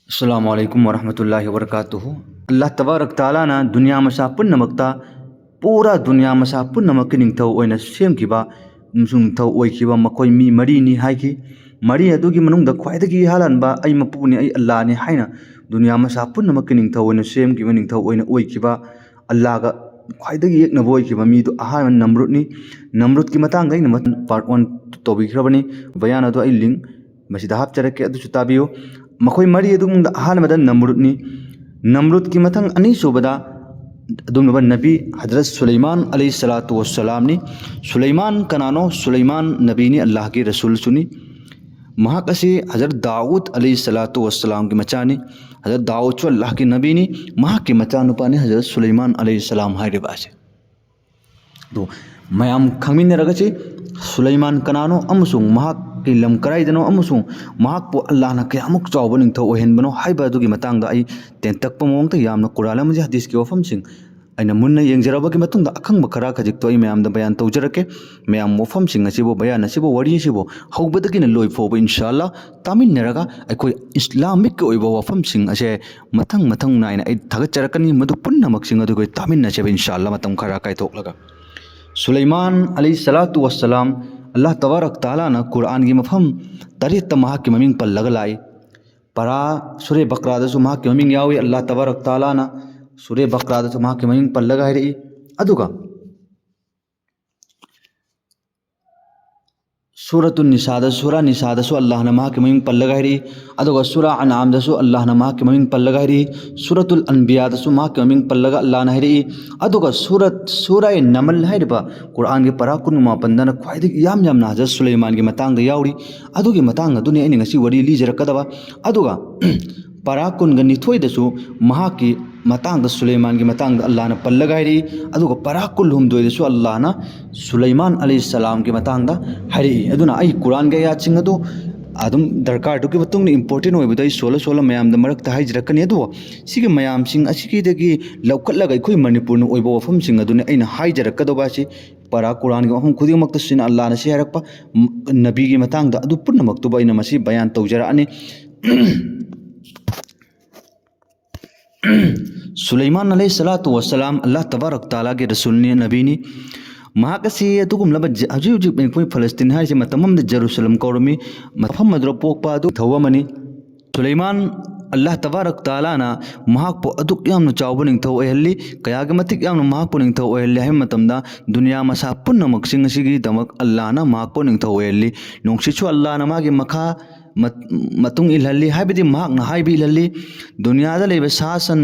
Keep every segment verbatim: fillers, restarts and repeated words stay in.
ꯑꯁꯂꯥꯃꯨ ꯑꯂꯥꯏꯀꯨꯝ ꯋꯔꯍꯃꯇꯨꯜꯂꯥꯍꯤ ꯋꯕꯔꯀꯥꯇꯨꯍꯨ꯫ ꯑꯜꯂꯥꯍ ꯇꯕꯥꯔꯛ ꯇꯥꯂꯥꯅ ꯗꯨꯅꯤꯌꯥ ꯃꯁꯥ ꯄꯨꯝꯅꯃꯛꯇ, ꯄꯨꯔꯥ ꯗꯨꯅꯤꯌꯥ ꯃꯁꯥ ꯄꯨꯝꯅꯃꯛꯀꯤ ꯅꯤꯡꯊꯧ ꯑꯣꯏꯅ ꯁꯦꯝꯈꯤꯕ ꯑꯃꯁꯨꯡ ꯅꯤꯡꯊꯧ ꯑꯣꯏꯈꯤꯕ ꯃꯈꯣꯏ ꯃꯤ ꯃꯔꯤꯅꯤ ꯍꯥꯏꯈꯤ꯫ ꯃꯔꯤ ꯑꯗꯨꯒꯤ ꯃꯅꯨꯡꯗ ꯈ꯭ꯋꯥꯏꯗꯒꯤ ꯏꯍꯥꯟ ꯍꯥꯟꯕ "ꯑꯩ ꯃꯄꯨꯅꯤ, ꯑꯩ ꯑꯜꯂꯥꯍꯅꯤ" ꯍꯥꯏꯅ ꯗꯨꯅꯤꯌꯥ ꯃꯁꯥ ꯄꯨꯝꯅꯃꯛꯀꯤ ꯅꯤꯡꯊꯧ ꯑꯣꯏꯅ ꯁꯦꯝꯈꯤꯕ, ꯅꯤꯡꯊꯧ ꯑꯣꯏꯅ ꯑꯣꯏꯈꯤꯕ ꯑꯜꯂꯥꯍꯒ ꯈ꯭ꯋꯥꯏꯗꯒꯤ ꯌꯦꯛꯅꯕ ꯑꯣꯏꯈꯤꯕ ꯃꯤꯗꯨ ꯑꯍꯥꯟꯕ ꯅꯝꯔꯨꯠꯅꯤ꯫ ꯅꯝꯔꯨꯠꯀꯤ ꯃꯇꯥꯡꯗ ꯑꯩꯅ ꯃꯊꯪ part one ꯇꯧꯕꯤꯈ꯭ꯔꯕꯅꯤ꯫ ꯕꯌꯥꯟ ꯑꯗꯨ ꯑꯩ link ꯃꯁꯤꯗ ꯍꯥꯞꯆꯔꯛꯀꯦ, ꯑꯗꯨꯁꯨ ꯇꯥꯕꯤꯌꯨ꯫ ꯃꯈꯣꯏ ꯃꯔꯤ ꯑꯗꯨꯒꯤ ꯃꯅꯨꯡꯗ ꯑꯍꯥꯟꯕꯗ ꯅꯝꯔꯨꯠꯅꯤ꯫ ꯅꯝꯔꯨꯠꯀꯤ ꯃꯊꯪ ꯑꯅꯤꯁꯨꯕꯗ ꯑꯗꯨꯒꯨꯝꯂꯕ ꯅꯕꯤ ꯍꯖꯔꯠ ꯁꯨꯂꯩꯃꯥꯟ ꯑꯂꯩꯍꯤ ꯁꯂꯥꯇꯨ ꯋꯁꯁꯂꯥꯝꯅꯤ꯫ ꯁꯨꯂꯩꯃꯥꯟ ꯀꯅꯥꯅꯣ? ꯁꯨꯂꯩꯃꯥꯟ ꯅꯕꯤꯅꯤ, ꯑꯜꯂꯥꯍꯒꯤ ꯔꯁꯨꯜꯁꯨꯅꯤ꯫ ꯃꯍꯥꯛ ꯑꯁꯤ ꯍꯖꯔꯠ ꯗꯥꯎꯗ ꯑꯂꯩꯍꯤ ꯁꯂꯥꯇꯨ ꯋꯁꯁꯂꯥꯝꯒꯤ ꯃꯆꯥꯅꯤ꯫ ꯍꯖꯔꯠ ꯗꯥꯎꯗꯁꯨ ꯑꯜꯂꯥꯍꯒꯤ ꯅꯕꯤꯅꯤ꯫ ꯃꯍꯥꯛꯀꯤ ꯃꯆꯥꯅꯨꯄꯥꯅꯤ ꯍꯖꯔꯠ ꯁꯨꯂꯩꯃꯥꯟ ꯑꯂꯩꯍꯤ ꯁꯂꯥꯝ ꯍꯥꯏꯔꯤꯕ ꯑꯁꯦ꯫ ꯑꯗꯨ ꯃꯌꯥꯝ ꯈꯪꯃꯤꯟꯅꯔꯒꯁꯤ ꯁꯨꯂꯩꯃꯥꯟ ꯀꯅꯥꯅꯣ ꯑꯃꯁꯨꯡ ꯃꯍꯥꯛꯀꯤ ꯂꯝ ꯀꯗꯥꯏꯗꯅꯣ ꯑꯃꯁꯨꯡ ꯃꯍꯥꯛꯄꯨ ꯑꯜꯂꯥꯍꯅ ꯀꯌꯥꯃꯨꯛ ꯆꯥꯎꯕ ꯅꯤꯡꯊꯧ ꯑꯣꯏꯍꯟꯕꯅꯣ ꯍꯥꯏꯕ ꯑꯗꯨꯒꯤ ꯃꯇꯥꯡꯗ ꯑꯩ ꯇꯦꯟꯇꯛꯄ ꯃꯑꯣꯡꯗ ꯌꯥꯝꯅ ꯀꯨꯔꯥꯟ ꯑꯃꯗꯤ ꯍꯗꯤꯁꯀꯤ ꯋꯥꯐꯝꯁꯤꯡ ꯑꯩꯅ ꯃꯨꯟꯅ ꯌꯦꯡꯖꯔꯕꯒꯤ ꯃꯇꯨꯡꯗ ꯑꯈꯪꯕ ꯈꯔ ꯈꯖꯤꯛꯇꯣ ꯑꯩ ꯃꯌꯥꯝꯗ ꯕꯌꯥꯟ ꯇꯧꯖꯔꯛꯀꯦ꯫ ꯃꯌꯥꯝ ꯋꯥꯐꯝꯁꯤꯡ ꯑꯁꯤꯕꯨ, ꯕꯌꯥꯟ ꯑꯁꯤꯕꯨ, ꯋꯥꯔꯤ ꯑꯁꯤꯕꯨ ꯍꯧꯕꯗꯒꯤꯅ ꯂꯣꯏ ꯐꯥꯎꯕ ꯏꯟꯁꯥ ꯑꯜꯂꯥꯍ ꯇꯥꯃꯤꯟꯅꯔꯒ ꯑꯩꯈꯣꯏ ꯏꯁꯂꯥꯃꯤꯛꯀꯤ ꯑꯣꯏꯕ ꯋꯥꯐꯝꯁꯤꯡ ꯑꯁꯦ ꯃꯊꯪ ꯃꯊꯪ ꯅꯥꯏꯅ ꯑꯩ ꯊꯥꯒꯠꯆꯔꯛꯀꯅꯤ꯫ ꯃꯗꯨ ꯄꯨꯝꯅꯃꯛꯁꯤꯡ ꯑꯗꯨ ꯑꯩꯈꯣꯏ ꯇꯥꯃꯤꯟꯅꯁꯦꯕ ꯏꯟꯁꯥ ꯑꯜꯂꯥꯍ ꯃꯇꯝ ꯈꯔ ꯀꯥꯏꯊꯣꯛꯂꯒ꯫ ꯁꯨꯂꯩꯃꯥꯟ ꯑꯂꯩꯍꯤ ꯁꯂꯥꯇꯨ ꯋꯁꯁꯂꯥꯝ, ꯑꯜꯂꯥꯍ ꯇꯕꯥꯔꯛ ꯇꯥꯂꯥꯅ ꯀꯨꯔꯥꯟꯒꯤ ꯃꯐꯝ ꯇꯔꯦꯠꯇ ꯃꯍꯥꯛꯀꯤ ꯃꯃꯤꯡ ꯄꯜꯂꯒ ꯂꯥꯛꯏ꯫ ꯄꯔꯥ ꯁꯨꯔꯦ ꯕꯀ꯭ꯔꯥꯗꯁꯨ ꯃꯍꯥꯛꯀꯤ ꯃꯃꯤꯡ ꯌꯥꯎꯏ꯫ ꯑꯜꯂꯥꯍ ꯇꯕꯥꯔꯛ ꯇꯥꯂꯥꯅ ꯁꯨꯔꯦ ꯕꯀ꯭ꯔꯥꯗꯁꯨ ꯃꯍꯥꯛꯀꯤ ꯃꯃꯤꯡ ꯄꯜꯂꯒ ꯍꯥꯏꯔꯛꯏ꯫ ꯑꯗꯨꯒ ꯁꯨꯔꯇꯨꯟ ꯅꯤꯁꯥꯗ, ꯁꯨꯔꯥ ꯅꯤꯁꯥꯗꯁꯨ ꯑꯜꯂꯥꯍꯅ ꯃꯍꯥꯛꯀꯤ ꯃꯃꯤꯡ ꯄꯜꯂꯒ ꯍꯥꯏꯔꯛꯏ꯫ ꯑꯗꯨꯒ ꯁꯨꯔꯥ ꯑꯟꯑꯥꯝꯗꯁꯨ ꯑꯜꯂꯥꯍꯅ ꯃꯍꯥꯛꯀꯤ ꯃꯃꯤꯡ ꯄꯜꯂꯒ ꯍꯥꯏꯔꯛꯏ꯫ ꯁꯨꯔꯇꯨꯜ ꯑꯟꯕꯤꯌꯥꯗꯁꯨ ꯃꯍꯥꯛꯀꯤ ꯃꯃꯤꯡ ꯄꯜꯂꯒ ꯑꯜꯂꯥꯍꯅ ꯍꯥꯏꯔꯛꯏ꯫ ꯑꯗꯨꯒ ꯁꯨꯔꯠ, ꯁꯨꯔꯥ ꯅꯃꯜ ꯍꯥꯏꯔꯤꯕ ꯀꯨꯔꯥꯟꯒꯤ ꯄꯔꯥ ꯀꯨꯟꯃꯥꯄꯟꯗꯅ ꯈ꯭ꯋꯥꯏꯗꯒꯤ ꯏꯌꯥꯝ ꯌꯥꯝꯅ ꯍꯖꯔꯠ ꯁꯨꯂꯩꯃꯥꯟꯒꯤ ꯃꯇꯥꯡꯗ ꯌꯥꯎꯔꯤ꯫ ꯑꯗꯨꯒꯤ ꯃꯇꯥꯡ ꯑꯗꯨꯅꯤ ꯑꯩꯅ ꯉꯁꯤ ꯋꯥꯔꯤ ꯂꯤꯖꯔꯛꯀꯗꯕ꯫ ꯑꯗꯨꯒ ꯄꯔꯥ ꯀꯨꯟꯒ ꯅꯤꯊꯣꯏꯗꯁꯨ ꯃꯍꯥꯛꯀꯤ ꯃꯇꯥꯡꯗ, ꯁꯨꯂꯩꯃꯥꯟꯒꯤ ꯃꯇꯥꯡꯗ ꯑꯜꯂꯥꯍꯅ ꯄꯜꯂꯒ ꯍꯥꯏꯔꯛꯏ꯫ ꯑꯗꯨꯒ ꯄꯔꯥ ꯀꯨꯜꯍꯨꯝꯗꯣꯏꯗꯁꯨ ꯑꯜꯂꯥꯍꯅ ꯁꯨꯂꯩꯃꯥꯟ ꯑꯂꯩꯍꯤ ꯁꯂꯥꯝꯒꯤ ꯃꯇꯥꯡꯗ ꯍꯥꯏꯔꯛꯏ꯫ ꯑꯗꯨꯅ ꯑꯩ ꯀꯨꯔꯥꯟꯒꯤ ꯑꯌꯥꯠꯁꯤꯡ ꯑꯗꯨ ꯑꯗꯨꯝ ꯗꯔꯀꯥꯔꯗꯨꯒꯤ ꯃꯇꯨꯡ ꯏꯟꯅ important ꯑꯣꯏꯕꯗꯣ ꯑꯩ ꯁꯣꯜꯂ ꯁꯣꯜꯂ ꯃꯌꯥꯝꯗ ꯃꯔꯛꯇ ꯍꯥꯏꯖꯔꯛꯀꯅꯤ꯫ ꯑꯗꯨꯕꯨ ꯁꯤꯒꯤ ꯃꯌꯥꯝꯁꯤꯡ ꯑꯁꯤꯒꯤꯗꯒꯤ ꯂꯧꯈꯠꯂꯒ ꯑꯩꯈꯣꯏ ꯃꯅꯤꯄꯨꯔꯅ ꯑꯣꯏꯕ ꯋꯥꯐꯝꯁꯤꯡ ꯑꯗꯨꯅꯤ ꯑꯩꯅ ꯍꯥꯏꯖꯔꯛꯀꯗꯧꯕ ꯑꯁꯤ꯫ ꯄꯔꯥ ꯀꯨꯔꯥꯟꯒꯤ ꯃꯐꯝ ꯈꯨꯗꯤꯡꯃꯛꯇ ꯁꯤꯅ ꯑꯜꯂꯥꯍꯅ ꯁꯤ ꯍꯥꯏꯔꯛꯄ, ꯅꯕꯤꯒꯤ ꯃꯇꯥꯡꯗ ꯑꯗꯨ ꯄꯨꯝꯅꯃꯛꯇꯨꯕꯨ ꯑꯩꯅ ꯃꯁꯤ ꯕꯌꯥꯟ ꯇꯧꯖꯔꯛꯑꯅꯤ꯫ ꯁꯨꯂꯩꯃꯥꯟ ꯑꯂꯩꯍꯤ ꯁꯂꯥꯇꯨ ꯋꯁꯁꯂꯥꯝ ꯑꯜꯂꯥꯍ ꯇꯕꯥꯔꯛ ꯇꯥꯂꯥꯒꯤ ꯔꯁꯨꯜꯅꯤ, ꯅꯕꯤꯅꯤ꯫ ꯃꯍꯥꯛ ꯑꯁꯤ ꯑꯗꯨꯒꯨꯝꯂꯕ ꯖ-, ꯍꯧꯖꯤꯛ ꯍꯧꯖꯤꯛ ꯑꯩꯈꯣꯏ ꯐꯂꯁꯇꯤꯟ ꯍꯥꯏꯔꯤꯁꯦ ꯃꯇꯝ ꯑꯃꯗ ꯖꯦꯔꯨꯁꯂꯝ ꯀꯧꯔꯝꯃꯤ, ꯃꯐꯝ ꯑꯗꯨꯗ ꯄꯣꯛꯄ ꯑꯗꯨ ꯊꯧ ꯑꯃꯅꯤ꯫ ꯁꯨꯂꯩꯃꯥꯟ ꯑꯜꯂꯥꯍ ꯇꯕꯥꯔꯛ ꯇꯥꯂꯥꯅ ꯃꯍꯥꯛꯄꯨ ꯑꯗꯨꯛ ꯌꯥꯝꯅ ꯆꯥꯎꯕ ꯅꯤꯡꯊꯧ ꯑꯣꯏꯍꯜꯂꯤ, ꯀꯌꯥꯒꯤ ꯃꯇꯤꯛ ꯌꯥꯝꯅ ꯃꯍꯥꯛꯄꯨ ꯅꯤꯡꯊꯧ ꯑꯣꯏꯍꯜꯂꯤ ꯍꯥꯏꯕ ꯃꯇꯝꯗ ꯗꯨꯅꯤꯌꯥ ꯃꯁꯥ ꯄꯨꯝꯅꯃꯛꯁꯤꯡ ꯑꯁꯤꯒꯤꯗꯃꯛ ꯑꯜꯂꯥꯍꯅ ꯃꯍꯥꯛꯄꯨ ꯅꯤꯡꯊꯧ ꯑꯣꯏꯍꯜꯂꯤ꯫ ꯅꯣꯡꯁꯤꯁꯨ ꯑꯜꯂꯥꯍꯅ ꯃꯥꯒꯤ ꯃꯈꯥ ꯃꯠ-, ꯃꯇꯨꯡ ꯏꯜꯍꯜꯂꯤ, ꯍꯥꯏꯕꯗꯤ ꯃꯍꯥꯛꯅ ꯍꯥꯏꯕ ꯏꯜꯍꯜꯂꯤ꯫ ꯗꯨꯅꯤꯌꯥꯗ ꯂꯩꯕ ꯁꯥ ꯁꯟ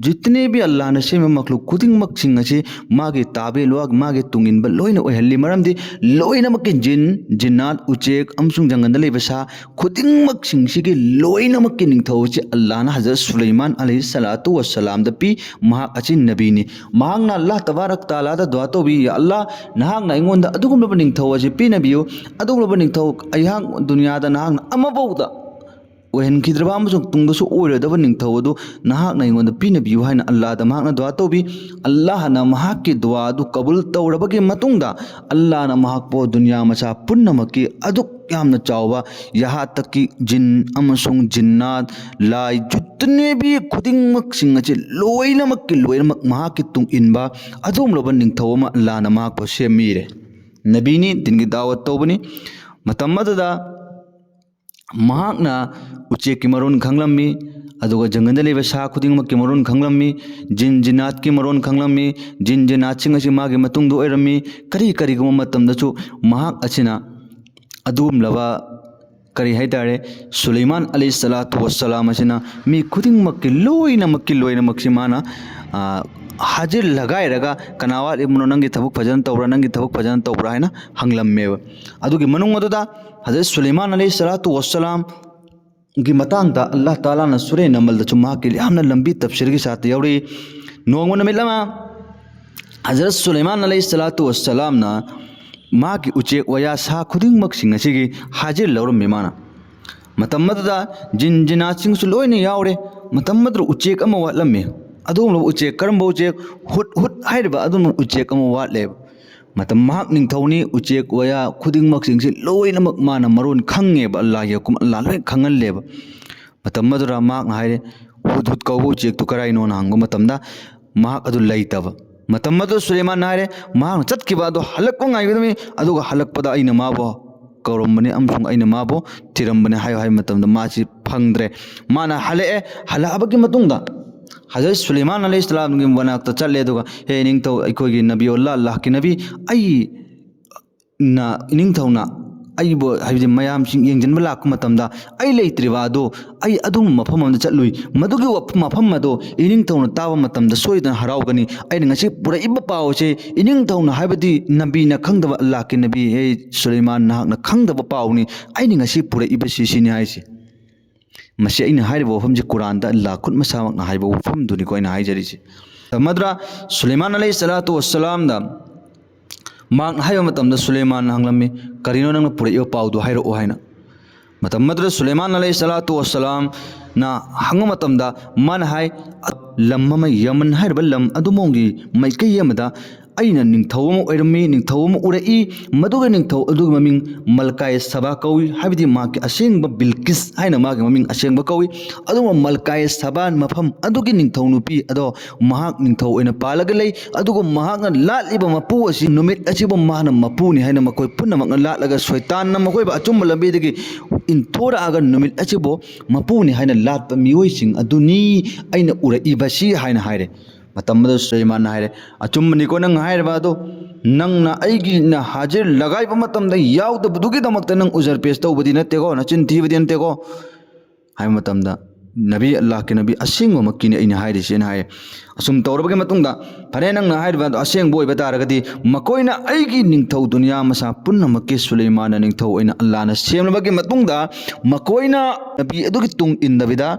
ꯖꯤꯇꯅꯦ ꯚꯤ ꯑꯜꯂꯥꯍꯅ ꯁꯦꯝꯕ ꯃꯈꯂꯨꯛ ꯈꯨꯗꯤꯡꯃꯛꯁꯤꯡ ꯑꯁꯤ ꯃꯥꯒꯤ ꯇꯥꯕꯦ ꯂꯣꯏ-, ꯃꯥꯒꯤ ꯇꯨꯡꯏꯟꯕ ꯂꯣꯏꯅ ꯑꯣꯏꯍꯜꯂꯤ꯫ ꯃꯔꯝꯗꯤ ꯂꯣꯏꯅꯃꯛꯀꯤ ꯖꯤꯟ, ꯖꯤꯟꯅꯥꯠ, ꯎꯆꯦꯛ ꯑꯃꯁꯨꯡ ꯖꯪꯒꯜꯗ ꯂꯩꯕ ꯁꯥ ꯈꯨꯗꯤꯡꯃꯛꯁꯤꯡꯁꯤꯒꯤ ꯂꯣꯏꯅꯃꯛꯀꯤ ꯅꯤꯡꯊꯧ ꯑꯁꯤ ꯑꯜꯂꯥꯍꯅ ꯍꯖꯔꯠ ꯁꯨꯂꯩꯃꯥꯟ ꯑꯂꯩꯍꯤ ꯁꯂꯥꯇꯨ ꯋꯁꯁꯂꯥꯝꯗ ꯄꯤ꯫ ꯃꯍꯥꯛ ꯑꯁꯤ ꯅꯕꯤꯅꯤ꯫ ꯃꯍꯥꯛꯅ ꯑꯜꯂꯥꯍ ꯇꯕꯥꯔꯛ ꯇꯥꯂꯥꯗ ꯗꯨꯋꯥ ꯇꯧꯕꯤ, "ꯌꯥ ꯑꯜꯂꯥꯍ, ꯅꯍꯥꯛꯅ ꯑꯩꯉꯣꯟꯗ ꯑꯗꯨꯒꯨꯝꯂꯕ ꯅꯤꯡꯊꯧ ꯑꯁꯤ ꯄꯤꯅꯕꯤꯌꯨ꯫ ꯑꯗꯨꯒꯨꯝꯂꯕ ꯅꯤꯡꯊꯧ ꯑꯩꯍꯥꯛ ꯗꯨꯅꯤꯌꯥꯗ ꯅꯍꯥꯛꯅ ꯑꯃꯐꯥꯎꯗ ꯑꯣꯏꯍꯟꯈꯤꯗ꯭ꯔꯕ ꯑꯃꯁꯨꯡ ꯇꯨꯡꯗꯁꯨ ꯑꯣꯏꯔꯣꯏꯗꯕ ꯅꯤꯡꯊꯧ ꯑꯗꯨ ꯅꯍꯥꯛꯅ ꯑꯩꯉꯣꯟꯗ ꯄꯤꯅꯕꯤꯌꯨ" ꯍꯥꯏꯅ ꯑꯜꯂꯥꯍꯗ ꯃꯍꯥꯛꯅ ꯗꯨꯋꯥ ꯇꯧꯕꯤ꯫ ꯑꯜꯂꯥꯍꯅ ꯃꯍꯥꯛꯀꯤ ꯗꯨꯋꯥ ꯑꯗꯨ ꯀꯕꯨꯜ ꯇꯧꯔꯕꯒꯤ ꯃꯇꯨꯡꯗ ꯑꯜꯂꯥꯍꯅ ꯃꯍꯥꯛꯄꯨ ꯗꯨꯅꯤꯌꯥ ꯃꯁꯥ ꯄꯨꯝꯅꯃꯛꯀꯤ ꯑꯗꯨꯛ ꯌꯥꯝꯅ ꯆꯥꯎꯕ ꯌꯍꯥ ꯇꯛꯀꯤ ꯖꯤꯟ ꯑꯃꯁꯨꯡ ꯖꯤꯟꯅꯥꯠ, ꯂꯥꯏ, ꯖꯨꯠꯇꯅꯦꯕꯤ ꯈꯨꯗꯤꯡꯃꯛꯁꯤꯡ ꯑꯁꯤ ꯂꯣꯏꯅꯃꯛꯀꯤ ꯂꯣꯏꯅꯃꯛ ꯃꯍꯥꯛꯀꯤ ꯇꯨꯡ ꯏꯟꯕ ꯑꯗꯨꯒꯨꯝꯂꯕ ꯅꯤꯡꯊꯧ ꯑꯃ ꯑꯜꯂꯥꯍꯅ ꯃꯍꯥꯛꯄꯨ ꯁꯦꯝꯕꯤꯔꯦ꯫ ꯅꯕꯤꯅꯤ, ꯗꯤꯟꯒꯤ ꯗꯥꯋꯠ ꯇꯧꯕꯅꯤ꯫ ꯃꯇꯝ ꯑꯗꯨꯗ ꯃꯍꯥꯛꯅ ꯎꯆꯦꯛꯀꯤ ꯃꯔꯣꯟ ꯈꯪꯂꯝꯃꯤ, ꯑꯗꯨꯒ ꯖꯪꯒꯜꯗ ꯂꯩꯕ ꯁꯥ ꯈꯨꯗꯤꯡꯃꯛꯀꯤ ꯃꯔꯣꯟ ꯈꯪꯂꯝꯃꯤ, ꯖꯤꯟ ꯖꯤꯟꯅꯥꯠꯀꯤ ꯃꯔꯣꯟ ꯈꯪꯂꯝꯃꯤ, ꯖꯤꯟ ꯖꯤꯟꯅꯥꯠꯁꯤꯡ ꯑꯁꯤ ꯃꯥꯒꯤ ꯃꯇꯨꯡꯗ ꯑꯣꯏꯔꯝꯃꯤ꯫ ꯀꯔꯤ ꯀꯔꯤꯒꯨꯝꯕ ꯃꯇꯝꯗꯁꯨ ꯃꯍꯥꯛ ꯑꯁꯤꯅ ꯑꯗꯨꯒꯨꯝꯂꯕ, ꯀꯔꯤ ꯍꯥꯏꯇꯥꯔꯦ, ꯁꯨꯂꯩꯃꯥꯟ ꯑꯂꯩꯍꯤ ꯁꯂꯥꯇꯨ ꯋꯁꯁꯂꯥꯝ ꯑꯁꯤꯅ ꯃꯤ ꯈꯨꯗꯤꯡꯃꯛꯀꯤ ꯂꯣꯏꯅꯃꯛꯀꯤ ꯂꯣꯏꯅꯃꯛꯁꯤ ꯃꯥꯅ, ꯑ, ꯍꯥꯖꯤꯔ ꯂꯒꯥꯏꯔꯒ, "ꯀꯅꯥ ꯋꯥꯠꯂꯤꯕꯅꯣ? ꯅꯪꯒꯤ ꯊꯕꯛ ꯐꯖꯅ ꯇꯧꯕ꯭ꯔꯥ? ꯅꯪꯒꯤ ꯊꯕꯛ ꯐꯖꯅ ꯇꯧꯕ꯭ꯔꯥ?" ꯍꯥꯏꯅ ꯍꯪꯂꯝꯃꯦꯕ꯫ ꯑꯗꯨꯒꯤ ꯃꯅꯨꯡ ꯑꯗꯨꯗ ꯍꯖꯔꯠ ꯁꯨꯂꯩꯃꯥꯟ ꯑꯂꯩꯍꯤ ꯁꯂꯥꯇꯨ ꯋꯁꯁꯂꯥꯝꯒꯤ ꯃꯇꯥꯡꯗ ꯑꯜꯂꯥꯍ ꯇꯥꯂꯥꯅ ꯁꯨꯔꯦ ꯅꯃꯜꯗꯁꯨ ꯃꯍꯥꯛꯀꯤ ꯌꯥꯝꯅ ꯂꯝꯕꯤ ꯇꯞꯁꯤꯔꯒꯤ ꯁꯥꯠꯇ ꯌꯥꯎꯔꯤ꯫ ꯅꯣꯡꯃ ꯅꯨꯃꯤꯠ ꯑꯃ ꯍꯖꯔꯠ ꯁꯨꯂꯩꯃꯥꯟ ꯑꯂꯩꯍꯤ ꯁꯂꯥꯇꯨ ꯋꯁꯁꯂꯥꯝꯅ ꯃꯥꯒꯤ ꯎꯆꯦꯛ ꯋꯥꯌꯥ ꯁꯥ ꯈꯨꯗꯤꯡꯃꯛꯁꯤꯡ ꯑꯁꯤꯒꯤ ꯍꯥꯖꯤꯔ ꯂꯧꯔꯝꯃꯤ ꯃꯥꯅ꯫ ꯃꯇꯝ ꯑꯗꯨꯗ ꯖꯤꯟ ꯖꯤꯟꯅꯥꯠꯁꯤꯡꯁꯨ ꯂꯣꯏꯅ ꯌꯥꯎꯔꯦ꯫ ꯃꯇꯝ ꯑꯗꯨꯗ ꯎꯆꯦꯛ ꯑꯃ ꯋꯥꯠꯂꯝꯃꯤ꯫ ꯑꯗꯨꯒꯨꯝꯂꯕ ꯎꯆꯦꯛ, ꯀꯔꯝꯕ ꯎꯆꯦꯛ? ꯍꯨꯠ ꯍꯨꯠ ꯍꯥꯏꯔꯤꯕ ꯑꯗꯨꯒꯨꯝꯂꯕ ꯎꯆꯦꯛ ꯑꯃ ꯋꯥꯠꯂꯦꯕ꯫ ꯃꯇꯝ ꯃꯍꯥꯛ ꯅꯤꯡꯊꯧꯅꯤ, ꯎꯆꯦꯛ ꯋꯥꯌꯥ ꯈꯨꯗꯤꯡꯃꯛꯁꯤꯡꯁꯤ ꯂꯣꯏꯅꯃꯛ ꯃꯥꯅ ꯃꯔꯣꯟ ꯈꯪꯉꯦꯕ, ꯑꯜꯂꯥꯍꯒꯤ ꯍꯨꯀꯨꯝ, ꯑꯜꯂꯥꯍ ꯂꯣꯏ ꯈꯪꯍꯜꯂꯦꯕ꯫ ꯃꯇꯝ ꯑꯗꯨꯗ ꯃꯍꯥꯛꯅ ꯍꯥꯏꯔꯦ, "ꯍꯨꯗ ꯍꯨꯗ ꯀꯧꯕ ꯎꯆꯦꯛꯇꯨ ꯀꯔꯥꯏꯅꯣꯅ?" ꯍꯪꯕ ꯃꯇꯝꯗ ꯃꯍꯥꯛ ꯑꯗꯨ ꯂꯩꯇꯕ꯫ ꯃꯇꯝ ꯑꯗꯨ ꯁꯨꯂꯩꯃꯥꯟꯅ ꯍꯥꯏꯔꯦ, ꯃꯍꯥꯛꯅ ꯆꯠꯈꯤꯕ ꯑꯗꯨ ꯍꯜꯂꯛꯄ ꯉꯥꯏꯒꯗꯕꯅꯤ, ꯑꯗꯨꯒ ꯍꯜꯂꯛꯄꯗ ꯑꯩꯅ ꯃꯥꯕꯨ ꯀꯧꯔꯝꯕꯅꯤ ꯑꯃꯁꯨꯡ ꯑꯩꯅ ꯃꯥꯕꯨ ꯊꯤꯔꯝꯕꯅꯤ ꯍꯥꯏꯌꯨ ꯍꯥꯏꯕ ꯃꯇꯝꯗ ꯃꯥꯁꯤ ꯐꯪꯗ꯭ꯔꯦ꯫ ꯃꯥꯅ ꯍꯜꯂꯛꯑꯦ, ꯍꯜꯂꯛꯑꯕꯒꯤ ꯃꯇꯨꯡꯗ ꯍꯖꯔꯠ ꯁꯨꯂꯩꯃꯥꯟ ꯑꯂꯩꯍꯤꯁꯁꯂꯥꯝꯒꯤ ꯃꯅꯥꯛꯇ ꯆꯠꯂꯦ, ꯑꯗꯨꯒ, "ꯍꯦ ꯅꯤꯡꯊꯧ, ꯑꯩꯈꯣꯏꯒꯤ ꯅꯕꯤꯌꯨꯜꯂꯥ, ꯑꯜꯂꯥꯍꯀꯤ ꯅꯕꯤ, ꯑꯩ ꯅ, ꯏꯅꯤꯡꯊꯧꯅ ꯑꯩꯕꯨ, ꯍꯥꯏꯕꯗꯤ ꯃꯌꯥꯝꯁꯤꯡ ꯌꯦꯡꯁꯤꯟꯕ ꯂꯥꯛꯄ ꯃꯇꯝꯗ ꯑꯩ ꯂꯩꯇ꯭ꯔꯤꯕ ꯑꯗꯨ, ꯑꯩ ꯑꯗꯨꯒꯨꯝꯕ ꯃꯐꯝ ꯑꯃꯗ ꯆꯠꯂꯨꯏ꯫ ꯃꯗꯨꯒꯤ ꯋꯥꯐ-, ꯃꯐꯝ ꯑꯗꯨ ꯏꯅꯤꯡꯊꯧꯅ ꯇꯥꯕ ꯃꯇꯝꯗ ꯁꯣꯏꯗꯅ ꯍꯔꯥꯎꯒꯅꯤ꯫ ꯑꯩꯅ ꯉꯁꯤ ꯄꯨꯔꯛꯏꯕ ꯄꯥꯎ ꯑꯁꯤ ꯏꯅꯤꯡꯊꯧꯅ, ꯍꯥꯏꯕꯗꯤ ꯅꯕꯤꯅ ꯈꯪꯗꯕ, ꯑꯜꯂꯥꯍꯀꯤ ꯅꯕꯤ, ꯍꯦ ꯁꯨꯂꯩꯃꯥꯟ, ꯅꯍꯥꯛꯅ ꯈꯪꯗꯕ ꯄꯥꯎꯅꯤ꯫ ꯑꯩꯅ ꯉꯁꯤ ꯄꯨꯔꯛꯏꯕꯁꯤ ꯁꯤꯅꯤ" ꯍꯥꯏꯁꯤ꯫ ꯃꯁꯤ ꯑꯩꯅ ꯍꯥꯏꯔꯤꯕ ꯋꯥꯐꯝꯁꯤ ꯀꯨꯔꯥꯟꯗ ꯑꯜꯂꯥꯍ ꯈꯨꯠ ꯃꯁꯥꯃꯛꯅ ꯍꯥꯏꯕ ꯋꯥꯐꯝꯗꯨꯅꯤꯀꯣ ꯑꯩꯅ ꯍꯥꯏꯖꯔꯤꯁꯤ꯫ ꯃꯗꯨꯗ ꯁꯨꯂꯩꯃꯥꯟ ꯑꯂꯩꯍꯤ ꯁꯂꯥꯇꯨ ꯋꯁꯁꯂꯥꯝꯗ ꯃꯍꯥꯛꯅ ꯍꯥꯏꯕ ꯃꯇꯝꯗ ꯁꯨꯂꯩꯃꯥꯟꯅ ꯍꯪꯂꯝꯃꯤ, "ꯀꯔꯤꯅꯣ ꯅꯪꯅ ꯄꯨꯔꯛꯏꯕ ꯄꯥꯎꯗꯨ? ꯍꯥꯏꯔꯛꯑꯣ" ꯍꯥꯏꯅ꯫ ꯃꯇꯝ ꯑꯗꯨꯗ ꯁꯨꯂꯩꯃꯥꯟ ꯑꯂꯩꯍꯤ ꯁꯂꯥꯇꯨ ꯋꯁꯁꯂꯥꯝꯅ ꯍꯪꯕ ꯃꯇꯝꯗ ꯃꯥꯅ ꯍꯥꯏ, "ꯂꯝ ꯑꯃ, ꯌꯃꯟ ꯍꯥꯏꯔꯤꯕ ꯂꯝ ꯑꯗꯨꯃꯣꯡꯒꯤ ꯃꯥꯏꯀꯩ ꯑꯃꯗ ꯑꯩꯅ ꯅꯤꯡꯊꯧ ꯑꯃ ꯑꯣꯏꯔꯝꯃꯤ, ꯅꯤꯡꯊꯧ ꯑꯃ ꯎꯔꯛꯏ, ꯃꯗꯨꯒꯤ ꯅꯤꯡꯊꯧ ꯑꯗꯨꯒꯤ ꯃꯃꯤꯡ ꯃꯜꯀꯥꯏ ꯁꯕꯥ ꯀꯧꯏ", ꯍꯥꯏꯕꯗꯤ ꯃꯍꯥꯛꯀꯤ ꯑꯁꯦꯡꯕ ꯕꯤꯜꯀꯤꯁ ꯍꯥꯏꯅ ꯃꯥꯒꯤ ꯃꯃꯤꯡ ꯑꯁꯦꯡꯕ ꯀꯧꯏ꯫ ꯑꯗꯨꯒ ꯃꯜꯀꯥꯏ ꯁꯕꯥ ꯃꯐꯝ ꯑꯗꯨꯒꯤ ꯅꯤꯡꯊꯧ ꯅꯨꯄꯤ ꯑꯗꯣ ꯃꯍꯥꯛ ꯅꯤꯡꯊꯧ ꯑꯣꯏꯅ ꯄꯥꯜꯂꯒ ꯂꯩ꯫ ꯑꯗꯨꯒ ꯃꯍꯥꯛꯅ ꯂꯥꯠꯂꯤꯕ ꯃꯄꯨ ꯑꯁꯤ ꯅꯨꯃꯤꯠ ꯑꯁꯤꯕꯨ ꯃꯥꯅ ꯃꯄꯨꯅꯤ ꯍꯥꯏꯅ ꯃꯈꯣꯏ ꯄꯨꯝꯅꯃꯛꯅ ꯂꯥꯠꯂꯒ ꯁꯣꯏꯇꯥꯟꯅ ꯃꯈꯣꯏꯕꯨ ꯑꯆꯨꯝꯕ ꯂꯝꯕꯤꯗꯒꯤ ꯏꯟꯊꯣꯔꯛꯑꯒ ꯅꯨꯃꯤꯠ ꯑꯁꯤꯕꯨ ꯃꯄꯨꯅꯤ ꯍꯥꯏꯅ ꯂꯥꯠꯄ ꯃꯤꯑꯣꯏꯁꯤꯡ ꯑꯗꯨꯅꯤ ꯑꯩꯅ ꯎꯔꯛꯏꯕꯁꯤ ꯍꯥꯏꯅ ꯍꯥꯏꯔꯦ꯫ ꯃꯇꯝ ꯑꯗꯨꯗ ꯁꯨꯂꯩꯃꯥꯟꯅ ꯍꯥꯏꯔꯦ, "ꯑꯆꯨꯝꯕꯅꯤꯀꯣ ꯅꯪ ꯍꯥꯏꯔꯤꯕ ꯑꯗꯨ, ꯅꯪꯅ ꯑꯩꯒꯤꯅ ꯍꯥꯖꯤꯔ ꯂꯒꯥꯏꯕ ꯃꯇꯝꯗ ꯌꯥꯎꯗꯕꯗꯨꯒꯤꯗꯃꯛꯇ ꯅꯪ ꯎꯖꯔ ꯄꯦꯁ ꯇꯧꯕꯗꯤ ꯅꯠꯇꯦꯀꯣ, ꯅꯆꯤꯟ ꯊꯤꯕꯗꯤ ꯅꯠꯇꯦꯀꯣ?" ꯍꯥꯏꯕ ꯃꯇꯝꯗ, "ꯅꯕꯤ, ꯑꯜꯂꯥꯍꯀꯤ ꯅꯕꯤ, ꯑꯁꯦꯡꯕꯃꯛꯀꯤꯅꯤ ꯑꯩꯅ ꯍꯥꯏꯔꯤꯁꯦꯅ" ꯍꯥꯏꯔꯦ꯫ ꯑꯁꯨꯝ ꯇꯧꯔꯕꯒꯤ ꯃꯇꯨꯡꯗ, "ꯐꯔꯦ, ꯅꯪꯅ ꯍꯥꯏꯔꯤꯕ ꯑꯗꯨ ꯑꯁꯦꯡꯕ ꯑꯣꯏꯕ ꯇꯥꯔꯒꯗꯤ, ꯃꯈꯣꯏꯅ ꯑꯩꯒꯤ ꯅꯤꯡꯊꯧ ꯗꯨꯅꯤꯌꯥ ꯃꯁꯥ ꯄꯨꯝꯅꯃꯛꯀꯤ ꯁꯨꯂꯩꯃꯥꯟꯅ ꯅꯤꯡꯊꯧ ꯑꯣꯏꯅ ꯑꯜꯂꯥꯍꯅ ꯁꯦꯝꯂꯕꯒꯤ ꯃꯇꯨꯡꯗ, ꯃꯈꯣꯏꯅ ꯅꯕꯤ ꯑꯗꯨꯒꯤ ꯇꯨꯡ ꯏꯟꯗꯕꯤꯗ,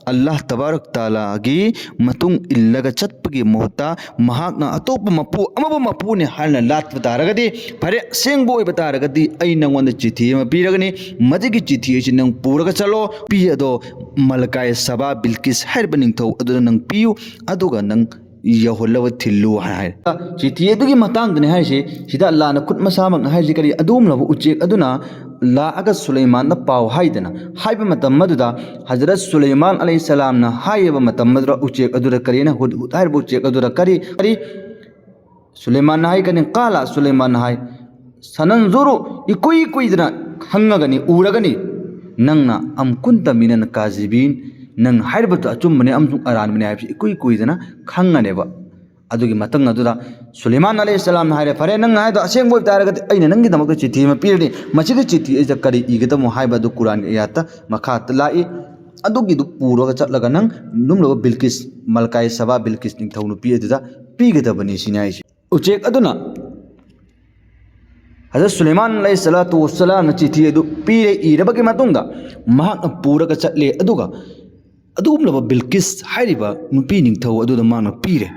ꯑꯜꯂꯥꯍ ꯇꯕꯥꯔꯛ ꯇꯥꯂꯥꯒꯤ ꯃꯇꯨꯡ ꯏꯜꯂꯒ ꯆꯠꯄꯒꯤ ꯃꯍꯨꯠꯇ ꯃꯍꯥꯛꯅ ꯑꯇꯣꯞꯄ ꯃꯄꯨ ꯑꯃꯕꯨ ꯃꯄꯨꯅꯤ ꯍꯥꯏꯅ ꯂꯥꯠꯄ ꯇꯥꯔꯒꯗꯤ, ꯐꯔꯦ, ꯑꯁꯦꯡꯕ ꯑꯣꯏꯕ ꯇꯥꯔꯒꯗꯤ ꯑꯩ ꯅꯪꯉꯣꯟꯗ ꯆꯤꯊꯤ ꯑꯃ ꯄꯤꯔꯒꯅꯤ꯫ ꯃꯗꯨꯒꯤ ꯆꯤꯊꯤ ꯑꯁꯤ ꯅꯪ ꯄꯨꯔꯒ ꯆꯠꯂꯣ꯫ ꯄꯤ ꯑꯗꯣ ꯃꯂꯀꯥꯏ ꯁꯕꯥ ꯕꯤꯜꯀꯤꯁ ꯍꯥꯏꯔꯤꯕ ꯅꯤꯡꯊꯧ ꯑꯗꯨꯗ ꯅꯪ ꯄꯤꯌꯨ, ꯑꯗꯨꯒ ꯅꯪ ꯌꯧꯍꯜꯂꯕ ꯊꯤꯜꯂꯨ" ꯍꯥꯏ꯫ ꯆꯤꯊꯤ ꯑꯗꯨꯒꯤ ꯃꯇꯥꯡꯗꯅꯤ ꯍꯥꯏꯔꯤꯁꯦ꯫ ꯁꯤꯗ ꯑꯜꯂꯥꯍꯅ ꯈꯨꯠ ꯃꯁꯥꯃꯛꯅ ꯍꯥꯏꯔꯤꯁꯤ ꯀꯔꯤ? ꯑꯗꯨꯒꯨꯝꯂꯕ ꯎꯆꯦꯛ ꯑꯗꯨꯅ ꯂꯥꯛꯑꯒ ꯁꯨꯂꯩꯃꯥꯟꯗ ꯄꯥꯎ ꯍꯥꯏꯗꯅ ꯍꯥꯏꯕ ꯃꯇꯝ ꯑꯗꯨꯗ ꯍꯖꯔꯠ ꯁꯨꯂꯩꯃꯥꯟ ꯑꯂꯩꯍꯤꯁꯁꯂꯥꯝꯅ ꯍꯥꯏꯔꯤꯕ ꯃꯇꯝ ꯑꯗꯨꯗ ꯎꯆꯦꯛ ꯑꯗꯨꯗ ꯀꯔꯤꯅ, ꯍꯨꯗ ꯍꯨꯗ ꯍꯥꯏꯔꯤꯕ ꯎꯆꯦꯛ ꯑꯗꯨꯗ ꯀꯔꯤ, ꯀꯔꯤ ꯁꯨꯂꯩꯃꯥꯟꯅ ꯍꯥꯏꯒꯅꯤ, ꯀꯥꯂ ꯁꯨꯂꯩꯃꯥꯟꯅ ꯍꯥꯏ, "ꯁꯅꯟꯖꯨꯔꯨ, ꯏꯀꯨꯏ ꯀꯨꯏꯗꯅ ꯈꯪꯉꯒꯅꯤ, ꯎꯔꯒꯅꯤ, ꯅꯪꯅ ꯑꯝ ꯀꯨꯟꯇ ꯃꯤꯅꯟ ꯀꯥꯖꯤꯕꯤꯟ, ꯅꯪ ꯍꯥꯏꯔꯤꯕꯗꯨ ꯑꯆꯨꯝꯕꯅꯦ ꯑꯃꯁꯨꯡ ꯑꯔꯥꯟꯕꯅꯦ ꯍꯥꯏꯕꯁꯤ ꯏꯀꯨꯏ ꯀꯨꯏꯗꯅ ꯈꯪꯉꯅꯦꯕ"꯫ ꯑꯗꯨꯒꯤ ꯃꯇꯨꯡ ꯑꯗꯨꯗ ꯁꯨꯂꯩꯃꯥꯟ ꯑꯂꯩꯍꯤꯁꯁꯂꯥꯝꯅ ꯍꯥꯏꯔꯦ, "ꯐꯔꯦ, ꯅꯪꯅ ꯍꯥꯏꯗꯣ ꯑꯁꯦꯡꯕ ꯑꯣꯏꯕ ꯇꯥꯔꯒꯗꯤ ꯑꯩꯅ ꯅꯪꯒꯤꯗꯃꯛꯇ ꯆꯤꯊꯤ ꯑꯃ ꯄꯤꯔꯅꯤ, ꯃꯁꯤꯒꯤ ꯆꯤꯊꯤ ꯑꯁꯤꯗ ꯀꯔꯤ ꯏꯒꯗꯕꯅꯣ ꯍꯥꯏꯕ ꯑꯗꯨ ꯀꯨꯔꯥꯟꯒꯤ ꯑꯌꯥꯠꯇ ꯃꯈꯥꯗ ꯂꯥꯛꯏ, ꯑꯗꯨꯒꯤꯗꯨ ꯄꯨꯔꯒ ꯆꯠꯂꯒ ꯅꯪ ꯂꯨꯝꯂꯕ ꯕꯤꯜꯀꯤꯁ, ꯃꯜꯀꯥꯏ ꯁꯕꯥ ꯕꯤꯜꯀꯤꯁ ꯅꯤꯡꯊꯧ ꯅꯨꯄꯤ ꯑꯗꯨꯗ ꯄꯤꯒꯗꯕꯅꯤ" ꯁꯤꯅꯤ ꯍꯥꯏꯁꯦ꯫ ꯎꯆꯦꯛ ꯑꯗꯨꯅ ꯍꯖꯔꯠ ꯁꯨꯂꯩꯃꯥꯟ ꯑꯂꯩꯍꯤꯁꯁꯂꯥꯇꯨ ꯋꯥꯁꯁꯂꯥꯝꯅ ꯆꯤꯊꯤ ꯑꯗꯨ ꯄꯤꯔꯦ, ꯏꯔꯕꯒꯤ ꯃꯇꯨꯡꯗ ꯃꯍꯥꯛꯅ ꯄꯨꯔꯒ ꯆꯠꯂꯦ, ꯑꯗꯨꯒ ꯑꯗꯨꯒꯨꯝꯂꯕ ꯕꯤꯜꯀꯤꯁ ꯍꯥꯏꯔꯤꯕ ꯅꯨꯄꯤ ꯅꯤꯡꯊꯧ ꯑꯗꯨꯗ ꯃꯍꯥꯛꯅ ꯄꯤꯔꯦ꯫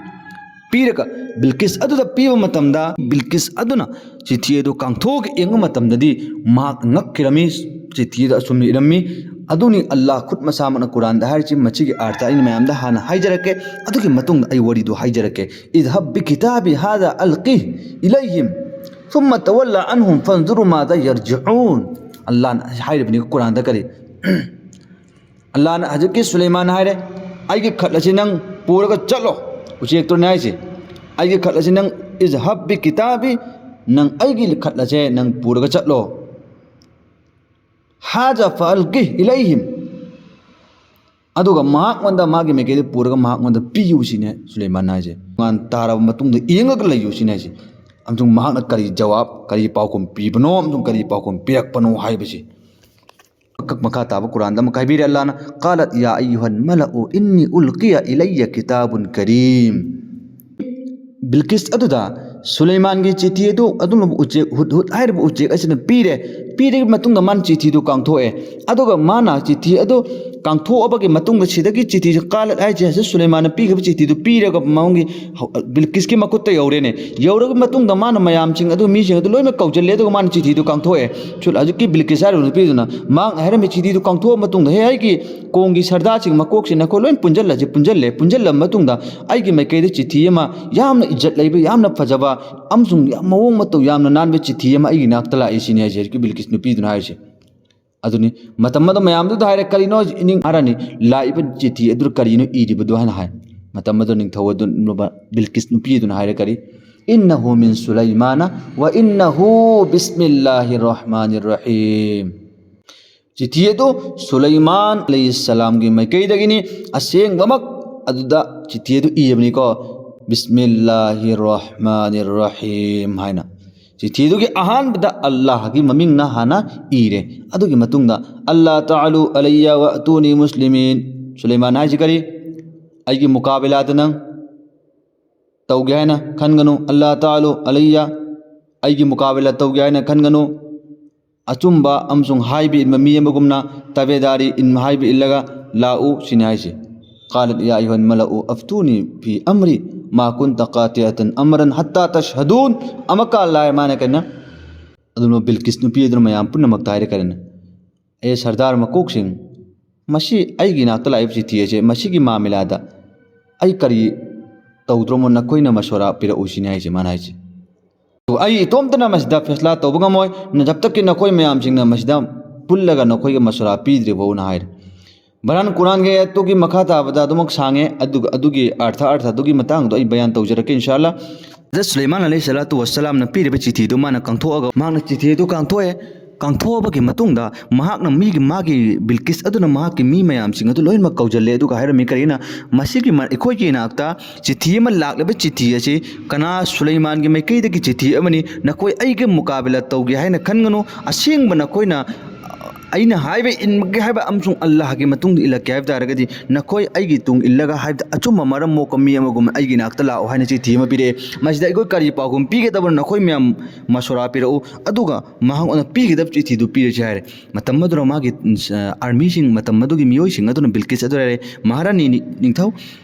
ꯄꯤꯔꯒ ꯕꯤꯜꯀꯤꯁ ꯑꯗꯨꯗ ꯄꯤꯕ ꯃꯇꯝꯗ ꯕꯤꯜꯀꯤꯁ ꯑꯗꯨꯅ ꯆꯤꯊꯤ ꯑꯗꯨ ꯀꯥꯡꯊꯣꯛꯑꯒ ꯌꯦꯡꯕ ꯃꯇꯝꯗꯗꯤ ꯃꯍꯥꯛ ꯉꯛꯈꯤꯔꯝꯃꯤ꯫ ꯆꯤꯊꯤ ꯑꯗꯨ ꯑꯁꯨꯝꯅ ꯏꯔꯝꯃꯤ, ꯑꯗꯨꯅꯤ ꯑꯜꯂꯥꯍ ꯈꯨꯠ ꯃꯁꯥꯃꯛꯅ ꯀꯨꯔꯥꯟꯗ ꯍꯥꯏꯔꯤꯁꯤ꯫ ꯃꯁꯤꯒꯤ ꯑꯥꯔꯊ ꯑꯩꯅ ꯃꯌꯥꯝꯗ ꯍꯥꯟꯅ ꯍꯥꯏꯖꯔꯛꯀꯦ, ꯑꯗꯨꯒꯤ ꯃꯇꯨꯡꯗ ꯑꯩ ꯋꯥꯔꯤꯗꯨ ꯍꯥꯏꯖꯔꯛꯀꯦ꯫ "اذهب بكتابي هذا ألقه إليهم ثم تول عنهم فانظر ماذا يرجعون"꯫ ꯑꯜꯂꯥꯍꯅ ꯍꯥꯏꯔꯤꯕꯅꯤ ꯀꯨꯔꯥꯟꯗ ꯀꯔꯤ? ꯑꯜꯂꯥꯍꯅ ꯍꯧꯖꯤꯛꯀꯤ ꯁꯨꯂꯩꯃꯥꯟ ꯍꯥꯏꯔꯦ, "ꯑꯩꯒꯤ ꯈꯠ ꯑꯁꯤ ꯅꯪ ꯄꯨꯔꯒ ꯆꯠꯂꯣ"꯫ ꯎꯆꯦꯛꯇꯨꯅ ꯍꯥꯏꯁꯦ, "ꯑꯩꯒꯤ ꯈꯠ ꯑꯁꯤ ꯅꯪ، اذهب بكتابي، ꯅꯪ ꯑꯩꯒꯤ ꯈꯠ ꯑꯁꯦ ꯅꯪ ꯄꯨꯔꯒ ꯆꯠꯂꯣ"꯫ "هذا فألقه إليهم"꯫ ꯑꯗꯨꯒ ꯃꯍꯥꯛꯉꯣꯟꯗ ꯃꯥꯒꯤ ꯃꯥꯏꯀꯩꯗ ꯄꯨꯔꯒ ꯃꯍꯥꯛꯉꯣꯟꯗ ꯄꯤꯌꯨ ꯁꯤꯅꯦ ꯁꯨꯂꯩꯃꯥꯟ ꯍꯥꯏꯁꯦ꯫ ꯇꯣꯉꯥꯟ ꯇꯥꯔꯕ ꯃꯇꯨꯡꯗ ꯌꯦꯡꯉꯒ ꯂꯩꯌꯨ ꯁꯤꯅꯦ ꯍꯥꯏꯁꯦ꯫ ꯑꯃꯁꯨꯡ ꯃꯍꯥꯛꯅ ꯀꯔꯤ ꯖꯋꯥꯕ, ꯀꯔꯤ ꯄꯥꯎꯈꯨꯝ ꯄꯤꯕꯅꯣ ꯑꯃꯁꯨꯡ ꯀꯔꯤ ꯄꯥꯎꯈꯨꯝ ꯄꯤꯔꯛꯄꯅꯣ ꯍꯥꯏꯕꯁꯤ꯫ ꯃꯈꯥ ꯇꯥꯕ ꯀꯨꯔꯥꯟꯗ ꯑꯃꯨꯛ ꯍꯥꯏꯕꯤꯔꯦ ꯑꯜꯂꯥꯍꯅ, "قالت يا أيها الملأ إني ألقي إلي كتاب كريم"꯫ ꯕꯤꯜꯀꯤꯁ ꯑꯗꯨꯗ ꯁꯨꯂꯩꯃꯥꯟꯒꯤ ꯆꯤꯊꯤ ꯑꯗꯨ ꯑꯗꯨꯝ ꯎꯆꯦꯛ ꯍꯨꯗ ꯍꯨꯗ ꯍꯥꯏꯔꯤꯕ ꯎꯆꯦꯛ ꯑꯁꯤꯅ ꯄꯤꯔꯦ꯫ ꯄꯤꯔꯕ ꯃꯇꯨꯡꯗ ꯃꯥꯅ ꯆꯤꯊꯤꯗꯨ ꯀꯥꯡꯊꯣꯛꯑꯦ꯫ ꯑꯗꯨꯒ ꯃꯥꯅ ꯆꯤꯊꯤ ꯑꯗꯨ ꯀꯥꯡꯊꯣꯛꯑꯕꯒꯤ ꯃꯇꯨꯡꯗ ꯁꯤꯗꯒꯤ ꯆꯤꯊꯤꯁꯦ ꯀꯥꯂꯠ ꯍꯥꯏꯁꯦ ꯍꯧꯖꯤꯛ ꯁꯨꯂꯩꯃꯥꯟꯅ ꯄꯤꯈꯤꯕ ꯆꯤꯊꯤꯗꯨ ꯄꯤꯔꯒ ꯃꯉꯣꯟꯒꯤ ꯍꯧ-, ꯕꯤꯜꯀꯤꯁꯀꯤ ꯃꯈꯨꯠꯇ ꯌꯧꯔꯦꯅꯦ꯫ ꯌꯧꯔꯕ ꯃꯇꯨꯡꯗ ꯃꯥꯅ ꯃꯌꯥꯝꯁꯤꯡ ꯑꯗꯨ, ꯃꯤꯁꯤꯡ ꯑꯗꯨ ꯂꯣꯏꯅꯃꯛ ꯀꯧꯁꯤꯜꯂꯦ, ꯑꯗꯨꯒ ꯃꯥꯅ ꯆꯤꯊꯤꯗꯨ ꯀꯥꯡꯊꯣꯛꯑꯦ꯫ ꯁꯨ-, ꯍꯧꯖꯤꯛꯀꯤ ꯕꯤꯜꯀꯤꯁ ꯍꯥꯏꯔꯤꯕ ꯅꯨꯄꯤꯗꯨꯅ ꯃꯍꯥꯛꯅ ꯍꯥꯏꯔꯝꯃꯤ ꯆꯤꯊꯤꯗꯨ ꯀꯥꯡꯊꯣꯛꯑ ꯃꯇꯨꯡꯗ, "ꯍꯦ, ꯑꯩꯒꯤ ꯀꯣꯡꯒꯤ ꯁꯔꯗꯥꯔꯁꯤꯡ ꯃꯀꯣꯛꯁꯤꯡ ꯅꯈꯣꯏ ꯂꯣꯏ ꯄꯨꯟꯁꯤꯜꯂꯁꯤ, ꯄꯨꯟꯁꯤꯜꯂꯦ꯫ ꯄꯨꯟꯁꯤꯜꯂꯕ ꯃꯇꯨꯡꯗ ꯑꯩꯒꯤ ꯃꯥꯏꯀꯩꯗ ꯆꯤꯊꯤ ꯑꯃ ꯌꯥꯝꯅ ꯏꯖꯠ ꯂꯩꯕ, ꯌꯥꯝꯅ ꯐꯖꯕ ꯑꯃꯁꯨꯡ ꯌꯥꯝ ꯃꯑꯣꯡ ꯃꯇꯧ ꯌꯥꯝꯅ ꯅꯥꯟꯕ ꯆꯤꯊꯤ ꯑꯃ ꯑꯩꯒꯤ ꯅꯥꯛꯇ ꯂꯥꯛꯏ" ꯁꯤꯅꯤ ꯍꯥꯏꯁꯦ ꯍꯧꯖꯤꯛꯀꯤ ꯕꯤꯜꯀꯤꯁ ꯅꯨꯄꯤꯗꯨꯅ ꯍꯥꯏꯔꯤꯁꯦ꯫ ꯑꯗꯨꯅꯤ ꯃꯇꯝ ꯑꯗꯨ ꯃꯌꯥꯝꯗꯨꯗ ꯍꯥꯏꯔꯦ, "ꯀꯔꯤꯅꯣ ꯏꯅꯤꯡ ꯍꯥꯔꯅꯤ ꯂꯥꯛꯏꯕ ꯆꯤꯊꯤ ꯑꯗꯨ ꯀꯔꯤꯅꯣ ꯏꯔꯤꯕꯗꯨ?" ꯍꯥꯏꯅ ꯍꯥꯏ꯫ ꯃꯇꯝ ꯑꯗꯨ ꯅꯤꯡꯊꯧ ꯑꯗꯨ ꯕꯤꯜꯀꯤꯁ ꯅꯨꯄꯤ ꯑꯗꯨꯅ ꯍꯥꯏꯔꯦ, ꯀꯔꯤ? "ꯏꯟꯅꯍꯨ ꯃꯤꯟ ꯁꯨꯂꯩꯃꯥꯅ ꯋꯥ ꯏꯟꯅꯍꯨ ꯕꯤꯁꯃꯤꯜꯂꯥꯍꯤ ꯔꯍꯃꯥꯅꯤ ꯔꯍꯤꯝ"꯫ ꯆꯤꯊꯤ ꯑꯗꯨ ꯁꯨꯂꯩꯃꯥꯟ ꯑꯂꯩꯍꯤꯁꯂꯥꯝꯒꯤ ꯃꯥꯏꯀꯩꯗꯒꯤꯅꯤ꯫ ꯑꯁꯦꯡꯕꯃꯛ ꯑꯗꯨꯗ ꯆꯤꯊꯤ ꯑꯗꯨ ꯏꯔꯕꯅꯤꯀꯣ, "ꯕꯤꯁꯃꯤꯜꯂꯥꯍꯤ ꯔꯍꯃꯥꯅꯤ ꯔꯍꯤꯝ" ꯍꯥꯏꯅ꯫ ꯆꯤꯊꯤꯗꯨꯒꯤ ꯑꯍꯥꯟꯕꯗ ꯑꯜꯂꯥꯍꯒꯤ ꯃꯃꯤꯡꯅ ꯍꯥꯟꯅ ꯏꯔꯦ꯫ ꯑꯗꯨꯒꯤ ꯃꯇꯨꯡꯗ, "ꯑꯜꯂꯥ ꯇꯥꯂꯨ ꯑꯂꯩꯌꯥ ꯋꯥ ꯑꯇꯨꯅꯤ ꯃꯨꯁꯂꯤꯃꯤꯟ"꯫ ꯁꯨꯂꯩꯃꯥꯟ ꯍꯥꯏꯁꯤ ꯀꯔꯤ? "ꯑꯩꯒꯤ ꯃꯨꯀꯥꯕꯤꯂꯥꯗ ꯅꯪ ꯇꯧꯒꯦ ꯍꯥꯏꯅ ꯈꯟꯒꯅꯨ꯫ ꯑꯜꯂꯥ ꯇꯥꯂꯨ ꯑꯂꯩꯌꯥ, ꯑꯩꯒꯤ ꯃꯨꯀꯥꯕꯤꯂꯥ ꯇꯧꯒꯦ ꯍꯥꯏꯅ ꯈꯟꯒꯅꯨ꯫ ꯑꯆꯨꯝꯕ ꯑꯃꯁꯨꯡ ꯍꯥꯏꯕ ꯏꯟꯕ ꯃꯤ ꯑꯃꯒꯨꯝꯅ ꯇꯥꯕꯦꯗꯥꯔꯤ ꯏꯟ-, ꯍꯥꯏꯕ ꯏꯜꯂꯒ ꯂꯥꯛꯎ" ꯁꯤꯅꯤ ꯍꯥꯏꯁꯦ꯫ "ꯀꯥꯂꯠ ꯌꯥ ꯑꯌꯨꯍꯜ ꯃꯂꯎ ꯑꯐꯇꯨꯅꯤ ꯐꯤ ꯑꯝꯔꯤ ꯃꯥ ꯀꯨꯟꯇ ꯀꯥꯇꯤꯑꯇꯟ ꯑꯃꯔꯟ ꯍꯠꯇꯥ ꯇꯁꯍꯗꯨꯟ"꯫ ꯑꯃꯨꯛꯀ ꯂꯥꯏ ꯃꯥꯅ ꯀꯩꯅꯣ, ꯑꯗꯨꯅ ꯕꯤꯜꯀꯤꯁ ꯅꯨꯄꯤ ꯑꯗꯨꯅ ꯃꯌꯥꯝ ꯄꯨꯝꯅꯃꯛꯇ ꯍꯥꯏꯔꯦ ꯀꯔꯤꯅ, "ꯑꯦ ꯁꯔꯗꯥꯔ ꯃꯀꯣꯛꯁꯤꯡ, ꯃꯁꯤ ꯑꯩꯒꯤ ꯏꯅꯥꯛꯇ ꯂꯥꯛꯏꯕ ꯆꯤꯊꯤ ꯑꯁꯦ, ꯃꯁꯤꯒꯤ ꯃꯥꯃꯤꯂꯥꯗ ꯑꯩ ꯀꯔꯤ ꯇꯧꯗ꯭ꯔꯣꯃꯣ, ꯅꯈꯣꯏꯅ ꯃꯁꯣꯔꯥ ꯄꯤꯔꯛꯎ" ꯁꯤꯅꯤ ꯍꯥꯏꯁꯦ ꯃꯥꯅ ꯍꯥꯏꯁꯦ꯫ "ꯑꯩ ꯏꯇꯣꯝꯇꯅ ꯃꯁꯤꯗ ꯐꯦꯁꯂꯥ ꯇꯧꯕ ꯉꯝꯃꯣꯏ, ꯅ-, ꯖꯕ ꯇꯛꯀꯤ ꯅꯈꯣꯏ ꯃꯌꯥꯝꯁꯤꯡꯅ ꯃꯁꯤꯗ ꯄꯨꯜꯂꯒ ꯅꯈꯣꯏꯒꯤ ꯃꯁꯣꯔꯥ ꯄꯤꯗ꯭ꯔꯤꯐꯥꯎꯅ" ꯍꯥꯏꯔꯦ꯫ ꯕꯔꯥꯟ ꯀꯨꯔꯥꯟꯒꯤ ꯑꯥꯌꯠꯇꯨꯒꯤ ꯃꯈꯥ ꯇꯥꯕꯗ ꯑꯗꯨꯃꯛ ꯁꯥꯡꯉꯦ, ꯑꯗꯨꯒ ꯑꯗꯨꯒꯤ ꯑꯔꯊ, ꯑꯔꯊ ꯑꯗꯨꯒꯤ ꯃꯇꯥꯡꯗꯣ ꯑꯩ ꯕꯌꯥꯟ ꯇꯧꯖꯔꯛꯀꯦ, ꯏꯟꯁꯥ ꯑꯜꯂꯥ꯫ ꯍꯖꯔꯠ ꯁꯨꯂꯩꯃꯥꯟ ꯑꯂꯩꯍꯤ ꯁꯂꯥꯇꯨ ꯋꯁꯁꯂꯥꯝꯅ ꯄꯤꯔꯤꯕ ꯆꯤꯊꯤꯗꯨ ꯃꯥꯅ ꯀꯥꯡꯊꯣꯛꯑꯒ, ꯃꯍꯥꯛꯅ ꯆꯤꯊꯤ ꯑꯗꯨ ꯀꯥꯡꯊꯣꯛꯑꯦ꯫ ꯀꯥꯡꯊꯣꯛꯑꯕꯒꯤ ꯃꯇꯨꯡꯗ ꯃꯍꯥꯛꯅ ꯃꯤꯒꯤ, ꯃꯥꯒꯤ ꯕꯤꯜꯀꯤꯁ ꯑꯗꯨꯅ ꯃꯍꯥꯛꯀꯤ ꯃꯤ ꯃꯌꯥꯝꯁꯤꯡ ꯑꯗꯨ ꯂꯣꯏꯅꯃꯛ ꯀꯧꯁꯤꯜꯂꯦ, ꯑꯗꯨꯒ ꯍꯥꯏꯔꯝꯃꯤ ꯀꯔꯤꯅ, "ꯃꯁꯤꯒꯤ ꯃ-, ꯑꯩꯈꯣꯏꯒꯤ ꯏꯅꯥꯛꯇ ꯆꯤꯊꯤ ꯑꯃ ꯂꯥꯛꯂꯤꯕ ꯆꯤꯊꯤ ꯑꯁꯤ ꯀꯅꯥ? ꯁꯨꯂꯩꯃꯥꯟꯒꯤ ꯃꯥꯏꯀꯩꯗꯒꯤ ꯆꯤꯊꯤ ꯑꯃꯅꯤ꯫ ꯅꯈꯣꯏ ꯑꯩꯒ ꯃꯨꯀꯥꯕꯤꯂꯥ ꯇꯧꯒꯦ ꯍꯥꯏꯅ ꯈꯟꯒꯅꯨ꯫ ꯑꯁꯦꯡꯕ ꯅꯈꯣꯏꯅ ꯑꯩꯅ ꯍꯥꯏꯕ ꯏꯟꯒꯦ ꯍꯥꯏꯕ ꯑꯃꯁꯨꯡ ꯑꯜꯂꯥꯍꯒꯤ ꯃꯇꯨꯡꯗ ꯏꯜꯂꯛꯀꯦ ꯍꯥꯏꯕ ꯇꯥꯔꯒꯗꯤ, ꯅꯈꯣꯏ ꯑꯩꯒꯤ ꯇꯨꯡ ꯏꯜꯂꯒ ꯍꯥꯏꯕꯗ ꯑꯆꯨꯝꯕ ꯃꯔꯝ ꯃꯣꯛꯄ ꯃꯤ ꯑꯃꯒꯨꯝꯅ ꯑꯩꯒꯤ ꯅꯥꯛꯇ ꯂꯥꯛꯑꯣ ꯍꯥꯏꯅ ꯆꯤꯊꯤ ꯑꯃ ꯄꯤꯔꯛꯑꯦ꯫ ꯃꯁꯤꯗ ꯑꯩꯈꯣꯏ ꯀꯔꯤ ꯄꯥꯎꯈꯨꯝ ꯄꯤꯒꯗꯕꯅꯣ? ꯅꯈꯣꯏ ꯃꯌꯥꯝ ꯃꯁꯣꯔꯥ ꯄꯤꯔꯛꯎ, ꯑꯗꯨꯒ ꯃꯍꯥꯛ ꯑꯣꯏꯅ ꯄꯤꯒꯗꯕ ꯆꯤꯊꯤꯗꯨ ꯄꯤꯔꯁꯤ ꯍꯥꯏꯔꯦ꯫ ꯃꯇꯝ ꯑꯗꯨꯗ ꯃꯥꯒꯤ, ꯑ, ꯑꯥꯔꯃꯤꯁꯤꯡ, ꯃꯇꯝ ꯑꯗꯨꯒꯤ ꯃꯤꯑꯣꯏꯁꯤꯡ ꯑꯗꯨꯅ ꯕꯤꯜꯀꯤꯁ ꯑꯗꯨ ꯍꯥꯏꯔꯦ, "ꯃꯍꯥꯔꯥꯅꯤ ꯅꯤ-, ꯅꯤꯡꯊꯧ,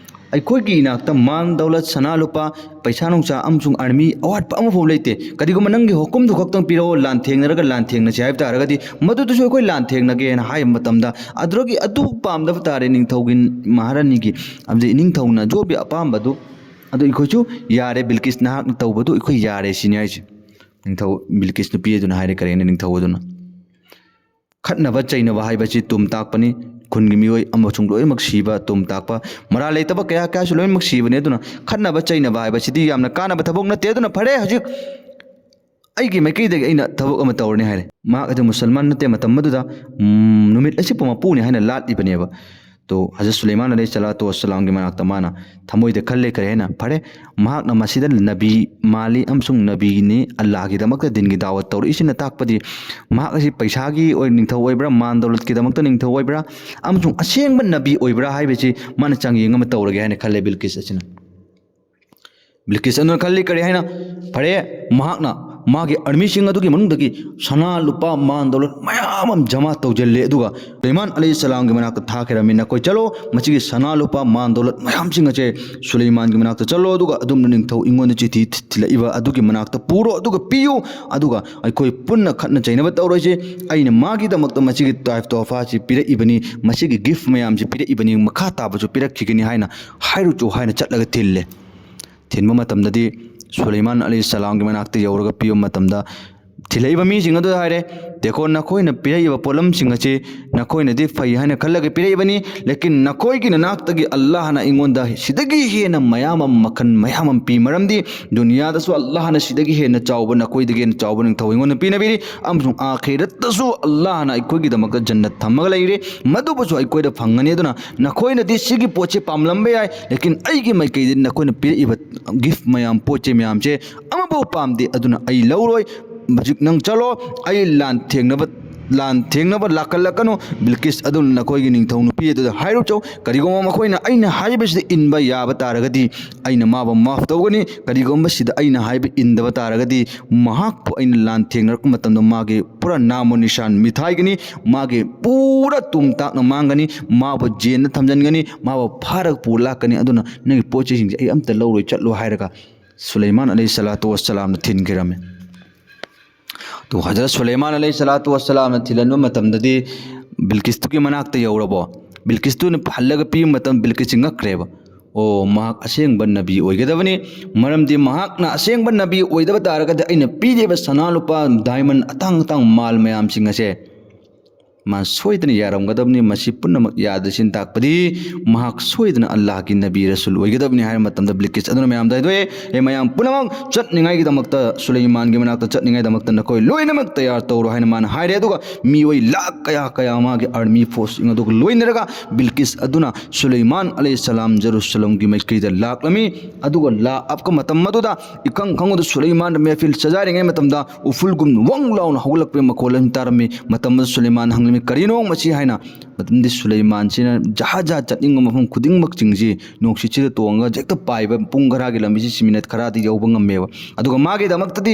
ꯑꯩꯈꯣꯏꯒꯤ ꯏꯅꯥꯛꯇ ꯃꯥꯜ ꯗꯧꯂꯠ, ꯁꯅꯥ ꯂꯨꯄꯥ, ꯄꯩꯁꯥ ꯅꯨꯡꯁꯥ ꯑꯃꯁꯨꯡ ꯑꯥꯔꯃꯤ ꯑꯋꯥꯠꯄ ꯑꯃꯐꯥꯎ ꯂꯩꯇꯦ꯫ ꯀꯔꯤꯒꯨꯝꯕ ꯅꯪꯒꯤ ꯍꯨꯀꯨꯝꯗꯨ ꯈꯛꯇꯪ ꯄꯤꯔꯛꯑꯣ, ꯂꯥꯟ ꯊꯦꯡꯅꯔꯒ ꯂꯥꯟ ꯊꯦꯡꯅꯁꯤ ꯍꯥꯏꯕ ꯇꯥꯔꯒꯗꯤ, ꯃꯗꯨꯗꯁꯨ ꯑꯩꯈꯣꯏ ꯂꯥꯟ ꯊꯦꯡꯅꯒꯦꯅ" ꯍꯥꯏꯕ ꯃꯇꯝꯗ, ꯑꯗꯨꯗꯒꯤ ꯑꯗꯨ ꯄꯥꯝꯗꯕ ꯇꯥꯔꯦ ꯅꯤꯡꯊꯧꯒꯤ, ꯃꯍꯥꯔꯥꯅꯤꯒꯤ, ꯑꯃꯗꯤ ꯅꯤꯡꯊꯧꯅ ꯖꯣꯕꯤ ꯑꯄꯥꯝꯕꯗꯨ, "ꯑꯗꯨ ꯑꯩꯈꯣꯏꯁꯨ ꯌꯥꯔꯦ, ꯕꯤꯜꯀꯤꯁ, ꯅꯍꯥꯛꯅ ꯇꯧꯕꯗꯨ ꯑꯩꯈꯣꯏ ꯌꯥꯔꯦ" ꯁꯤꯅꯤ ꯍꯥꯏꯁꯦ꯫ ꯅꯤꯡꯊꯧ ꯕꯤꯜꯀꯤꯁ ꯅꯨꯄꯤ ꯑꯗꯨꯅ ꯍꯥꯏꯔꯦ, ꯀꯔꯦꯅ ꯅꯤꯡꯊꯧ ꯑꯗꯨꯅ꯫ ꯈꯠꯅꯕ ꯆꯩꯅꯕ ꯍꯥꯏꯕꯁꯤ ꯇꯨꯝ ꯇꯥꯛꯄꯅꯤ꯫ ꯈꯨꯟꯒꯤ ꯃꯤꯑꯣꯏ ꯑꯃꯁꯨꯡ ꯂꯣꯏꯅꯃꯛ ꯁꯤꯕ ꯇꯨꯝ ꯇꯥꯛꯄ, ꯃꯔꯥꯜ ꯂꯩꯇꯕ ꯀꯌꯥ ꯀꯌꯥꯁꯨ ꯂꯣꯏꯅꯃꯛ ꯁꯤꯕꯅꯤ꯫ ꯑꯗꯨꯅ ꯈꯠꯅꯕ ꯆꯩꯅꯕ ꯍꯥꯏꯕꯁꯤꯗꯤ ꯌꯥꯝꯅ ꯀꯥꯟꯅꯕ ꯊꯕꯛ ꯅꯠꯇꯦ꯫ ꯑꯗꯨꯅ ꯐꯔꯦ, ꯍꯧꯖꯤꯛ ꯑꯩꯒꯤ ꯃꯥꯏꯀꯩꯗꯒꯤ ꯑꯩꯅ ꯊꯕꯛ ꯑꯃ ꯇꯧꯔꯅꯤ ꯍꯥꯏꯔꯦ꯫ ꯃꯍꯥꯛ ꯑꯗꯨ ꯃꯨꯁꯜꯃꯥꯟ ꯅꯠꯇꯦ꯫ ꯃꯇꯝ ꯑꯗꯨꯗ, ꯎꯝ, ꯅꯨꯃꯤꯠ ꯑꯁꯤꯕꯨ ꯃꯄꯨꯅꯤ ꯍꯥꯏꯅ ꯂꯥꯠꯂꯤꯕꯅꯦꯕ꯫ ꯇꯣ ꯍꯖꯔꯠ ꯁꯨꯂꯩꯃꯥꯟ ꯑꯂꯩꯍꯤ ꯁꯂꯥꯇꯨ ꯋꯁꯁꯂꯥꯝꯒꯤ ꯃꯅꯥꯛꯇ ꯃꯥꯅ ꯊꯃꯣꯏꯗ ꯈꯜꯂꯦ, ꯀꯔꯤ ꯍꯥꯏꯅ? ꯐꯔꯦ, ꯃꯍꯥꯛꯅ ꯃꯁꯤꯗ ꯅꯕꯤ ꯃꯥꯜꯂꯤ ꯑꯃꯁꯨꯡ ꯅꯕꯤꯅꯤ, ꯑꯜꯂꯥꯍꯒꯤꯗꯃꯛꯇ ꯗꯤꯟꯒꯤ ꯗꯥꯋꯠ ꯇꯧꯔꯛꯏꯁꯤꯅ ꯇꯥꯛꯄꯗꯤ ꯃꯍꯥꯛ ꯑꯁꯤ ꯄꯩꯁꯥꯒꯤ ꯑꯣꯏ ꯅꯤꯡꯊꯧ ꯑꯣꯏꯕ꯭ꯔꯥ, ꯃꯥꯟ ꯗꯧꯂꯠꯀꯤꯗꯃꯛꯇ ꯅꯤꯡꯊꯧ ꯑꯣꯏꯕ꯭ꯔꯥ, ꯑꯃꯁꯨꯡ ꯑꯁꯦꯡꯕ ꯅꯕꯤ ꯑꯣꯏꯕ꯭ꯔꯥ ꯍꯥꯏꯕꯁꯤ ꯃꯥꯅ ꯆꯥꯡꯌꯦꯡ ꯑꯃ ꯇꯧꯔꯒꯦ ꯍꯥꯏꯅ ꯈꯜꯂꯦ ꯕꯤꯜꯀꯤꯁ ꯑꯁꯤꯅ꯫ ꯕꯤꯜꯀꯤꯁ ꯑꯗꯨꯅ ꯈꯜꯂꯤ, ꯀꯔꯤ ꯍꯥꯏꯅ? ꯐꯔꯦ, ꯃꯍꯥꯛꯅ ꯃꯥꯒꯤ ꯑꯥꯔꯃꯤꯁꯤꯡ ꯑꯗꯨꯒꯤ ꯃꯅꯨꯡꯗꯒꯤ ꯁꯅꯥ, ꯂꯨꯄꯥ, ꯃꯥꯟ ꯗꯧꯂꯠ ꯃꯌꯥꯝ ꯑꯃ ꯖꯃꯥ ꯇꯧꯁꯤꯜꯂꯦ, ꯑꯗꯨꯒ ꯁꯨꯂꯩꯃꯥꯟ ꯑꯂꯩꯍꯤ ꯁꯂꯥꯝꯒꯤ ꯃꯅꯥꯛꯇ ꯊꯥꯈ꯭ꯔꯕꯅꯤ꯫ "ꯅꯈꯣꯏ ꯆꯠꯂꯣ, ꯃꯁꯤꯒꯤ ꯁꯅꯥ, ꯂꯨꯄꯥ, ꯃꯥꯟ ꯗꯧꯂꯠ ꯃꯌꯥꯝꯁꯤꯡ ꯑꯁꯦ ꯁꯨꯂꯩꯃꯥꯟꯒꯤ ꯃꯅꯥꯛꯇ ꯆꯠꯂꯣ, ꯑꯗꯨꯒ ꯑꯗꯣꯝꯅ ꯅꯤꯡꯊꯧ ꯑꯩꯉꯣꯟꯗ ꯆꯤꯊꯤ ꯊꯤ-, ꯊꯤꯜꯂꯛꯏꯕ ꯑꯗꯨꯒꯤ ꯃꯅꯥꯛꯇ ꯄꯨꯔꯣ, ꯑꯗꯨꯒ ꯄꯤꯌꯨ, ꯑꯗꯨꯒ ꯑꯩꯈꯣꯏ ꯄꯨꯟꯅ ꯈꯠꯅ ꯆꯩꯅꯕ ꯇꯧꯔꯣꯏꯁꯤ꯫ ꯑꯩꯅ ꯃꯥꯒꯤꯗꯃꯛꯇ ꯃꯁꯤꯒꯤ ꯇꯥꯏꯐ ꯇꯣꯍꯐꯥꯁꯤ ꯄꯤꯔꯛꯏꯕꯅꯤ, ꯃꯁꯤꯒꯤ ꯒꯤꯐ ꯃꯌꯥꯝꯁꯤ ꯄꯤꯔꯛꯏꯕꯅꯤ, ꯃꯈꯥ ꯇꯥꯕꯁꯨ ꯄꯤꯔꯛꯈꯤꯒꯅꯤ" ꯍꯥꯏꯅ ꯍꯥꯏꯔꯨꯆꯣ ꯍꯥꯏꯅ ꯆꯠꯂꯒ ꯊꯤꯜꯂꯦ꯫ ꯊꯤꯟꯕ ꯃꯇꯝꯗꯗꯤ ꯁꯨꯂꯩꯃꯥꯟ ꯑꯂꯩꯍꯤ ꯁꯂꯥꯝꯒꯤ ꯃꯅꯥꯛꯇ ꯌꯧꯔꯒ ꯄꯤꯕ ꯃꯇꯝꯗ, ꯊꯤꯜꯂꯛꯏꯕ ꯃꯤꯁꯤꯡ ꯑꯗꯨꯗ ꯍꯥꯏꯔꯦ, "ꯗꯦꯈꯣ, ꯅꯈꯣꯏꯅ ꯄꯤꯔꯛꯏꯕ ꯄꯣꯠꯂꯝꯁꯤꯡ ꯑꯁꯤ ꯅꯈꯣꯏꯅꯗꯤ ꯐꯩ ꯍꯥꯏꯅ ꯈꯜꯂꯒ ꯄꯤꯔꯛꯏꯕꯅꯤ, ꯂꯦꯀꯤꯟ ꯅꯈꯣꯏꯒꯤ ꯅꯅꯥꯛꯇꯒꯤ ꯑꯜꯂꯥꯍꯅ ꯑꯩꯉꯣꯟꯗ ꯁꯤꯗꯒꯤ ꯍꯦꯟꯅ ꯃꯌꯥꯝ ꯑꯃ, ꯃꯈꯜ ꯃꯌꯥꯝ ꯑꯃ ꯄꯤ, ꯃꯔꯝꯗꯤ ꯗꯨꯅꯤꯌꯥꯗꯁꯨ ꯑꯜꯂꯥꯍꯅ ꯁꯤꯗꯒꯤ ꯍꯦꯟꯅ ꯆꯥꯎꯕ, ꯅꯈꯣꯏꯗꯒꯤ ꯍꯦꯟꯅ ꯆꯥꯎꯕ ꯅꯤꯡꯊꯧ ꯑꯩꯉꯣꯟꯗ ꯄꯤꯅꯕꯤꯔꯤ, ꯑꯃꯁꯨꯡ ꯑꯥꯈꯤꯔꯠꯇꯁꯨ ꯑꯜꯂꯥꯍꯅ ꯑꯩꯈꯣꯏꯒꯤꯗꯃꯛꯇ ꯖꯟꯅꯠ ꯊꯝꯃꯒ ꯂꯩꯔꯦ, ꯃꯗꯨꯕꯨꯁꯨ ꯑꯩꯈꯣꯏꯗ ꯐꯪꯒꯅꯤ꯫ ꯑꯗꯨꯅ ꯅꯈꯣꯏꯅꯗꯤ ꯁꯤꯒꯤ ꯄꯣꯠꯁꯦ ꯄꯥꯝꯂꯝꯕ ꯌꯥꯏ, ꯂꯦꯀꯤꯟ ꯑꯩꯒꯤ ꯃꯥꯏꯀꯩꯗ ꯅꯈꯣꯏꯅ ꯄꯤꯔꯛꯏꯕ ꯒꯤꯐ ꯃꯌꯥꯝ, ꯄꯣꯠ ꯆꯩ ꯃꯌꯥꯝꯁꯦ ꯑꯃꯐꯥꯎ ꯄꯥꯝꯗꯦ꯫ ꯑꯗꯨꯅ ꯑꯩ ꯂꯧꯔꯣꯏ꯫ ꯍꯧꯖꯤꯛ ꯅꯪ ꯆꯠꯂꯣ, ꯑꯩ ꯂꯥꯟ ꯊꯦꯡꯅꯕ ꯂꯥꯟ ꯊꯦꯡꯅꯕ ꯂꯥꯛꯀꯜꯂꯛꯀꯅꯨ꯫ ꯕꯤꯜꯀꯤꯁ ꯑꯗꯨꯅ ꯅꯈꯣꯏꯒꯤ ꯅꯤꯡꯊꯧ ꯅꯨꯄꯤ ꯑꯗꯨꯗ ꯍꯥꯏꯔꯨꯆꯣ, ꯀꯔꯤꯒꯨꯝꯕ ꯃꯈꯣꯏꯅ ꯑꯩꯅ ꯍꯥꯏꯕꯁꯤꯗ ꯏꯟꯕ ꯌꯥꯕ ꯇꯥꯔꯒꯗꯤ ꯑꯩꯅ ꯃꯥꯕꯨ ꯃꯥꯐ ꯇꯧꯒꯅꯤ꯫ ꯀꯔꯤꯒꯨꯝꯕ ꯁꯤꯗ ꯑꯩꯅ ꯍꯥꯏꯕ ꯏꯟꯗꯕ ꯇꯥꯔꯒꯗꯤ ꯃꯍꯥꯛꯄꯨ ꯑꯩꯅ ꯂꯥꯟ ꯊꯦꯡꯅꯔꯛꯄ ꯃꯇꯝꯗ ꯃꯥꯒꯤ ꯄꯨꯔꯥ ꯅꯥꯃꯣ ꯅꯤꯁꯥꯟ ꯃꯤꯊꯥꯏꯒꯅꯤ, ꯃꯥꯒꯤ ꯄꯨꯔꯥ ꯇꯨꯝ ꯇꯥꯛꯅ ꯃꯥꯡꯒꯅꯤ, ꯃꯥꯕꯨ ꯖꯦꯜꯗ ꯊꯝꯖꯤꯟꯒꯅꯤ, ꯃꯥꯕꯨ ꯐꯥꯔꯒ ꯄꯨꯔ ꯂꯥꯛꯀꯅꯤ꯫ ꯑꯗꯨꯅ ꯅꯪꯒꯤ ꯄꯣꯠ ꯆꯩꯁꯤꯡꯁꯦ ꯑꯩ ꯑꯝꯇ ꯂꯧꯔꯣꯏ, ꯆꯠꯂꯣ ꯍꯥꯏꯔꯒ ꯁꯨꯂꯩꯃꯥꯟ ꯑꯂꯩꯍꯤ ꯁꯂꯥꯇꯨ ꯋꯁꯁꯂꯥꯝꯅ ꯊꯤꯟꯈꯤꯔꯝꯃꯤ꯫ ꯑꯗꯨ ꯍꯖꯔꯠ ꯁꯨꯂꯩꯃꯥꯟ ꯑꯂꯩꯍꯤ ꯁꯂꯥꯇꯨ ꯋꯁꯁꯂꯥꯝꯅ ꯊꯤꯜꯍꯟꯕ ꯃꯇꯝꯗꯗꯤ ꯕꯤꯜꯀꯤꯁꯇꯨꯒꯤ ꯃꯅꯥꯛꯇ ꯌꯧꯔꯕꯣ? ꯕꯤꯜꯀꯤꯁꯇꯨꯅ ꯍꯜꯂꯒ ꯄꯤꯕ ꯃꯇꯝ ꯕꯤꯜꯀꯤꯁꯁꯤ ꯉꯛꯈ꯭ꯔꯦꯕ꯫ ꯑꯣ, ꯃꯍꯥꯛ ꯑꯁꯦꯡꯕ ꯅꯕꯤ ꯑꯣꯏꯒꯗꯕꯅꯤ, ꯃꯔꯝꯗꯤ ꯃꯍꯥꯛꯅ ꯑꯁꯦꯡꯕ ꯅꯕꯤ ꯑꯣꯏꯗꯕ ꯇꯥꯔꯒꯗꯤ ꯑꯩꯅ ꯄꯤꯔꯤꯕ ꯁꯅꯥ ꯂꯨꯄꯥ ꯗꯥꯏꯃꯟ ꯑꯇꯥꯡ ꯑꯇꯥꯡ ꯃꯥꯜ ꯃꯌꯥꯝꯁꯤꯡ ꯑꯁꯦ ꯃꯥ ꯁꯣꯏꯗꯅ ꯌꯥꯔꯝꯒꯗꯕꯅꯤ꯫ ꯃꯁꯤ ꯄꯨꯝꯅꯃꯛ ꯌꯥꯗ꯭ꯔꯤꯁꯤꯅ ꯇꯥꯛꯄꯗꯤ ꯃꯍꯥꯛ ꯁꯣꯏꯗꯅ ꯑꯜꯂꯥꯍꯒꯤ ꯅꯕꯤ ꯔꯁꯨꯜ ꯑꯣꯏꯒꯗꯕꯅꯤ ꯍꯥꯏꯕ ꯃꯇꯝꯗ ꯕꯤꯜꯀꯤꯁ ꯑꯗꯨꯅ ꯃꯌꯥꯝꯗ ꯍꯥꯏꯗꯣꯛꯑꯦ, "ꯑꯦ ꯃꯌꯥꯝ ꯄꯨꯝꯅꯃꯛ, ꯆꯠꯅꯤꯡꯉꯥꯏꯒꯤꯗꯃꯛꯇ, ꯁꯨꯂꯩꯃꯥꯟꯒꯤ ꯃꯅꯥꯛꯇ ꯆꯠꯅꯤꯡꯉꯥꯏꯗꯃꯛꯇ ꯅꯈꯣꯏ ꯂꯣꯏꯅꯃꯛ ꯇꯌꯥꯔ ꯇꯧꯔꯣ" ꯍꯥꯏꯅ ꯃꯥꯅ ꯍꯥꯏꯔꯦ꯫ ꯑꯗꯨꯒ ꯃꯤꯑꯣꯏ ꯂꯥꯛ ꯀꯌꯥ ꯀꯌꯥ ꯃꯥꯒꯤ ꯑꯥꯔꯃꯤ ꯐꯣꯔꯁꯁꯤꯡ ꯑꯗꯨꯒ ꯂꯣꯏꯅꯔꯒ ꯕꯤꯜꯀꯤꯁ ꯑꯗꯨꯅ ꯁꯨꯂꯩꯃꯥꯟ ꯑꯂꯩꯍꯤ ꯁꯂꯥꯝ ꯖꯦꯔꯨꯁꯂꯝꯒꯤ ꯃꯥꯏꯀꯩꯗ ꯂꯥꯛꯂꯝꯃꯤ꯫ ꯑꯗꯨꯒ ꯂꯥꯛꯄ ꯃꯇꯝ ꯑꯗꯨꯗ ꯏꯈꯪ ꯈꯪꯍꯧꯗ ꯁꯨꯂꯩꯃꯥꯟ ꯃꯦꯐꯤꯜ ꯁꯖꯥꯏꯔꯤꯉꯩ ꯃꯇꯝꯗ ꯎꯐꯨꯜꯒꯨꯝ ꯋꯪ ꯂꯥꯎꯅ ꯍꯧꯒꯠꯂꯛꯄꯒꯤ ꯃꯈꯣꯜ ꯑꯃ ꯇꯥꯔꯝꯃꯤ꯫ ꯃꯇꯝ ꯑꯗꯨꯗ ꯁꯨꯂꯩꯃꯥꯟ ꯍꯪꯂꯝꯃꯤ, "ꯀꯔꯤꯅꯣ ꯃꯁꯤ?" ꯍꯥꯏꯅ꯫ ꯃꯇꯝꯗꯤ ꯁꯨꯂꯩꯃꯥꯟꯁꯤꯅ ꯖꯍꯥ ꯖꯍꯥ ꯆꯠꯅꯤꯡꯕ ꯃꯐꯝ ꯈꯨꯗꯤꯡꯃꯛꯁꯤꯡꯁꯤ ꯅꯣꯡꯁꯤꯠꯁꯤꯗ ꯇꯣꯡꯉꯒ ꯍꯦꯛꯇ ꯄꯥꯏꯕ, ꯄꯨꯡ ꯈꯔꯒꯤ ꯂꯝꯕꯤꯁꯤ ꯁꯤ ꯃꯤꯅꯠ ꯈꯔꯗꯤ ꯌꯧꯕ ꯉꯝꯃꯦꯕ꯫ ꯑꯗꯨꯒ ꯃꯥꯒꯤꯗꯃꯛꯇꯗꯤ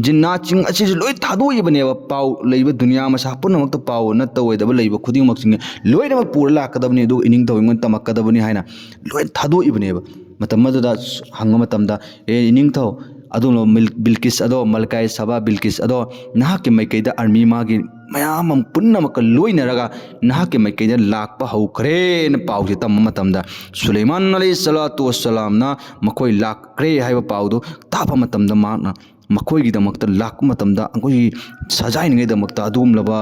ꯖꯤꯟꯅꯥꯠꯁꯤꯡ ꯑꯁꯤꯁꯨ ꯂꯣꯏ ꯊꯥꯗꯣꯛꯏꯕꯅꯦꯕ, ꯄꯥꯎ ꯂꯩꯕ ꯗꯨꯅꯤꯌꯥ ꯃꯁꯥ ꯄꯨꯝꯅꯃꯛꯇ ꯄꯥꯎ ꯅꯠꯇ ꯑꯣꯏꯗꯕ ꯂꯩꯕ ꯈꯨꯗꯤꯡꯃꯛꯁꯤꯡ ꯂꯣꯏꯅꯃꯛ ꯄꯨꯔ ꯂꯥꯛꯀꯗꯕꯅꯤ, ꯑꯗꯨꯒ ꯏꯅꯤꯡꯊꯧ ꯑꯩꯉꯣꯟꯗ ꯇꯝꯃꯛꯀꯗꯕꯅꯤ ꯍꯥꯏꯅ ꯂꯣꯏ ꯊꯥꯗꯣꯛꯏꯕꯅꯦꯕ꯫ ꯃꯇꯝ ꯑꯗꯨꯗ ꯍꯪꯕ ꯃꯇꯝꯗ, "ꯑꯦ ꯏꯅꯤꯡꯊꯧ, ꯑꯗꯨꯒꯨꯝꯂꯕ ꯃꯤꯜ-, ꯕꯤꯜꯀꯤꯁ ꯑꯗꯣ, ꯃꯜꯀꯥꯏ ꯁꯕꯥ ꯕꯤꯜꯀꯤꯁ ꯑꯗꯣ ꯅꯍꯥꯛꯀꯤ ꯃꯥꯏꯀꯩꯗ ꯑꯥꯔꯃꯤ ꯃꯥꯒꯤ ꯃꯌꯥꯝ ꯑꯃ ꯄꯨꯝꯅꯃꯛꯀ ꯂꯣꯏꯅꯔꯒ ꯅꯍꯥꯛꯀꯤ ꯃꯥꯏꯀꯩꯗ ꯂꯥꯛꯄ ꯍꯧꯈ꯭ꯔꯦꯅ" ꯄꯥꯎꯁꯦ ꯇꯝꯕ ꯃꯇꯝꯗ, ꯁꯨꯂꯩꯃꯥꯟ ꯑꯂꯩꯍꯤ ꯁꯂꯥꯇꯨ ꯋꯁꯁꯂꯥꯝꯅ ꯃꯈꯣꯏ ꯂꯥꯛꯈ꯭ꯔꯦ ꯍꯥꯏꯕ ꯄꯥꯎꯗꯨ ꯇꯥꯕ ꯃꯇꯝꯗ ꯃꯍꯥꯛꯅ ꯃꯈꯣꯏꯒꯤꯗꯃꯛꯇ ꯂꯥꯛꯄ ꯃꯇꯝꯗ ꯑꯩꯈꯣꯏꯒꯤ ꯁꯖꯥꯏꯅꯤꯡꯉꯥꯏꯗꯃꯛꯇ ꯑꯗꯨꯒꯨꯝꯂꯕ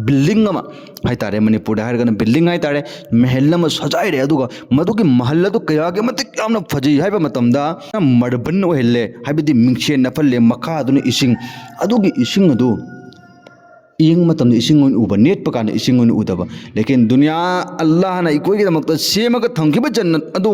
ꯕꯤꯜꯗꯤꯡ ꯑꯃ ꯍꯥꯏꯇꯥꯔꯦ, ꯃꯅꯤꯄꯨꯔꯗ ꯍꯥꯏꯔꯒꯅ ꯕꯤꯜꯗꯤꯡ ꯍꯥꯏꯇꯥꯔꯦ, ꯃꯍꯜ ꯑꯃ ꯁꯖꯥꯏꯔꯦ꯫ ꯑꯗꯨꯒ ꯃꯗꯨꯒꯤ ꯃꯍꯜ ꯑꯗꯨ ꯀꯌꯥꯒꯤ ꯃꯇꯤꯛ ꯌꯥꯝꯅ ꯐꯖꯩ ꯍꯥꯏꯕ ꯃꯇꯝꯗ ꯃꯥꯔꯕꯜ ꯑꯣꯏꯍꯜꯂꯦ, ꯍꯥꯏꯕꯗꯤ ꯃꯤꯡꯁꯦꯟ ꯅꯞꯍꯜꯂꯦ, ꯃꯈꯥꯗꯨꯅ ꯏꯁꯤꯡ, ꯑꯗꯨꯒꯤ ꯏꯁꯤꯡ ꯑꯗꯨ ꯌꯦꯡꯕ ꯃꯇꯝꯗ ꯏꯁꯤꯡ ꯑꯣꯏꯅ ꯎꯕ, ꯅꯦꯠꯄ ꯀꯥꯟꯗ ꯏꯁꯤꯡ ꯑꯣꯏꯅ ꯎꯗꯕ꯫ ꯂꯦꯀꯤꯟ ꯗꯨꯅꯤꯌꯥ, ꯑꯜꯂꯥꯍꯅ ꯑꯩꯈꯣꯏꯒꯤꯗꯃꯛꯇ ꯁꯦꯝꯃꯒ ꯊꯝꯈꯤꯕ ꯖꯟꯅꯠ ꯑꯗꯨ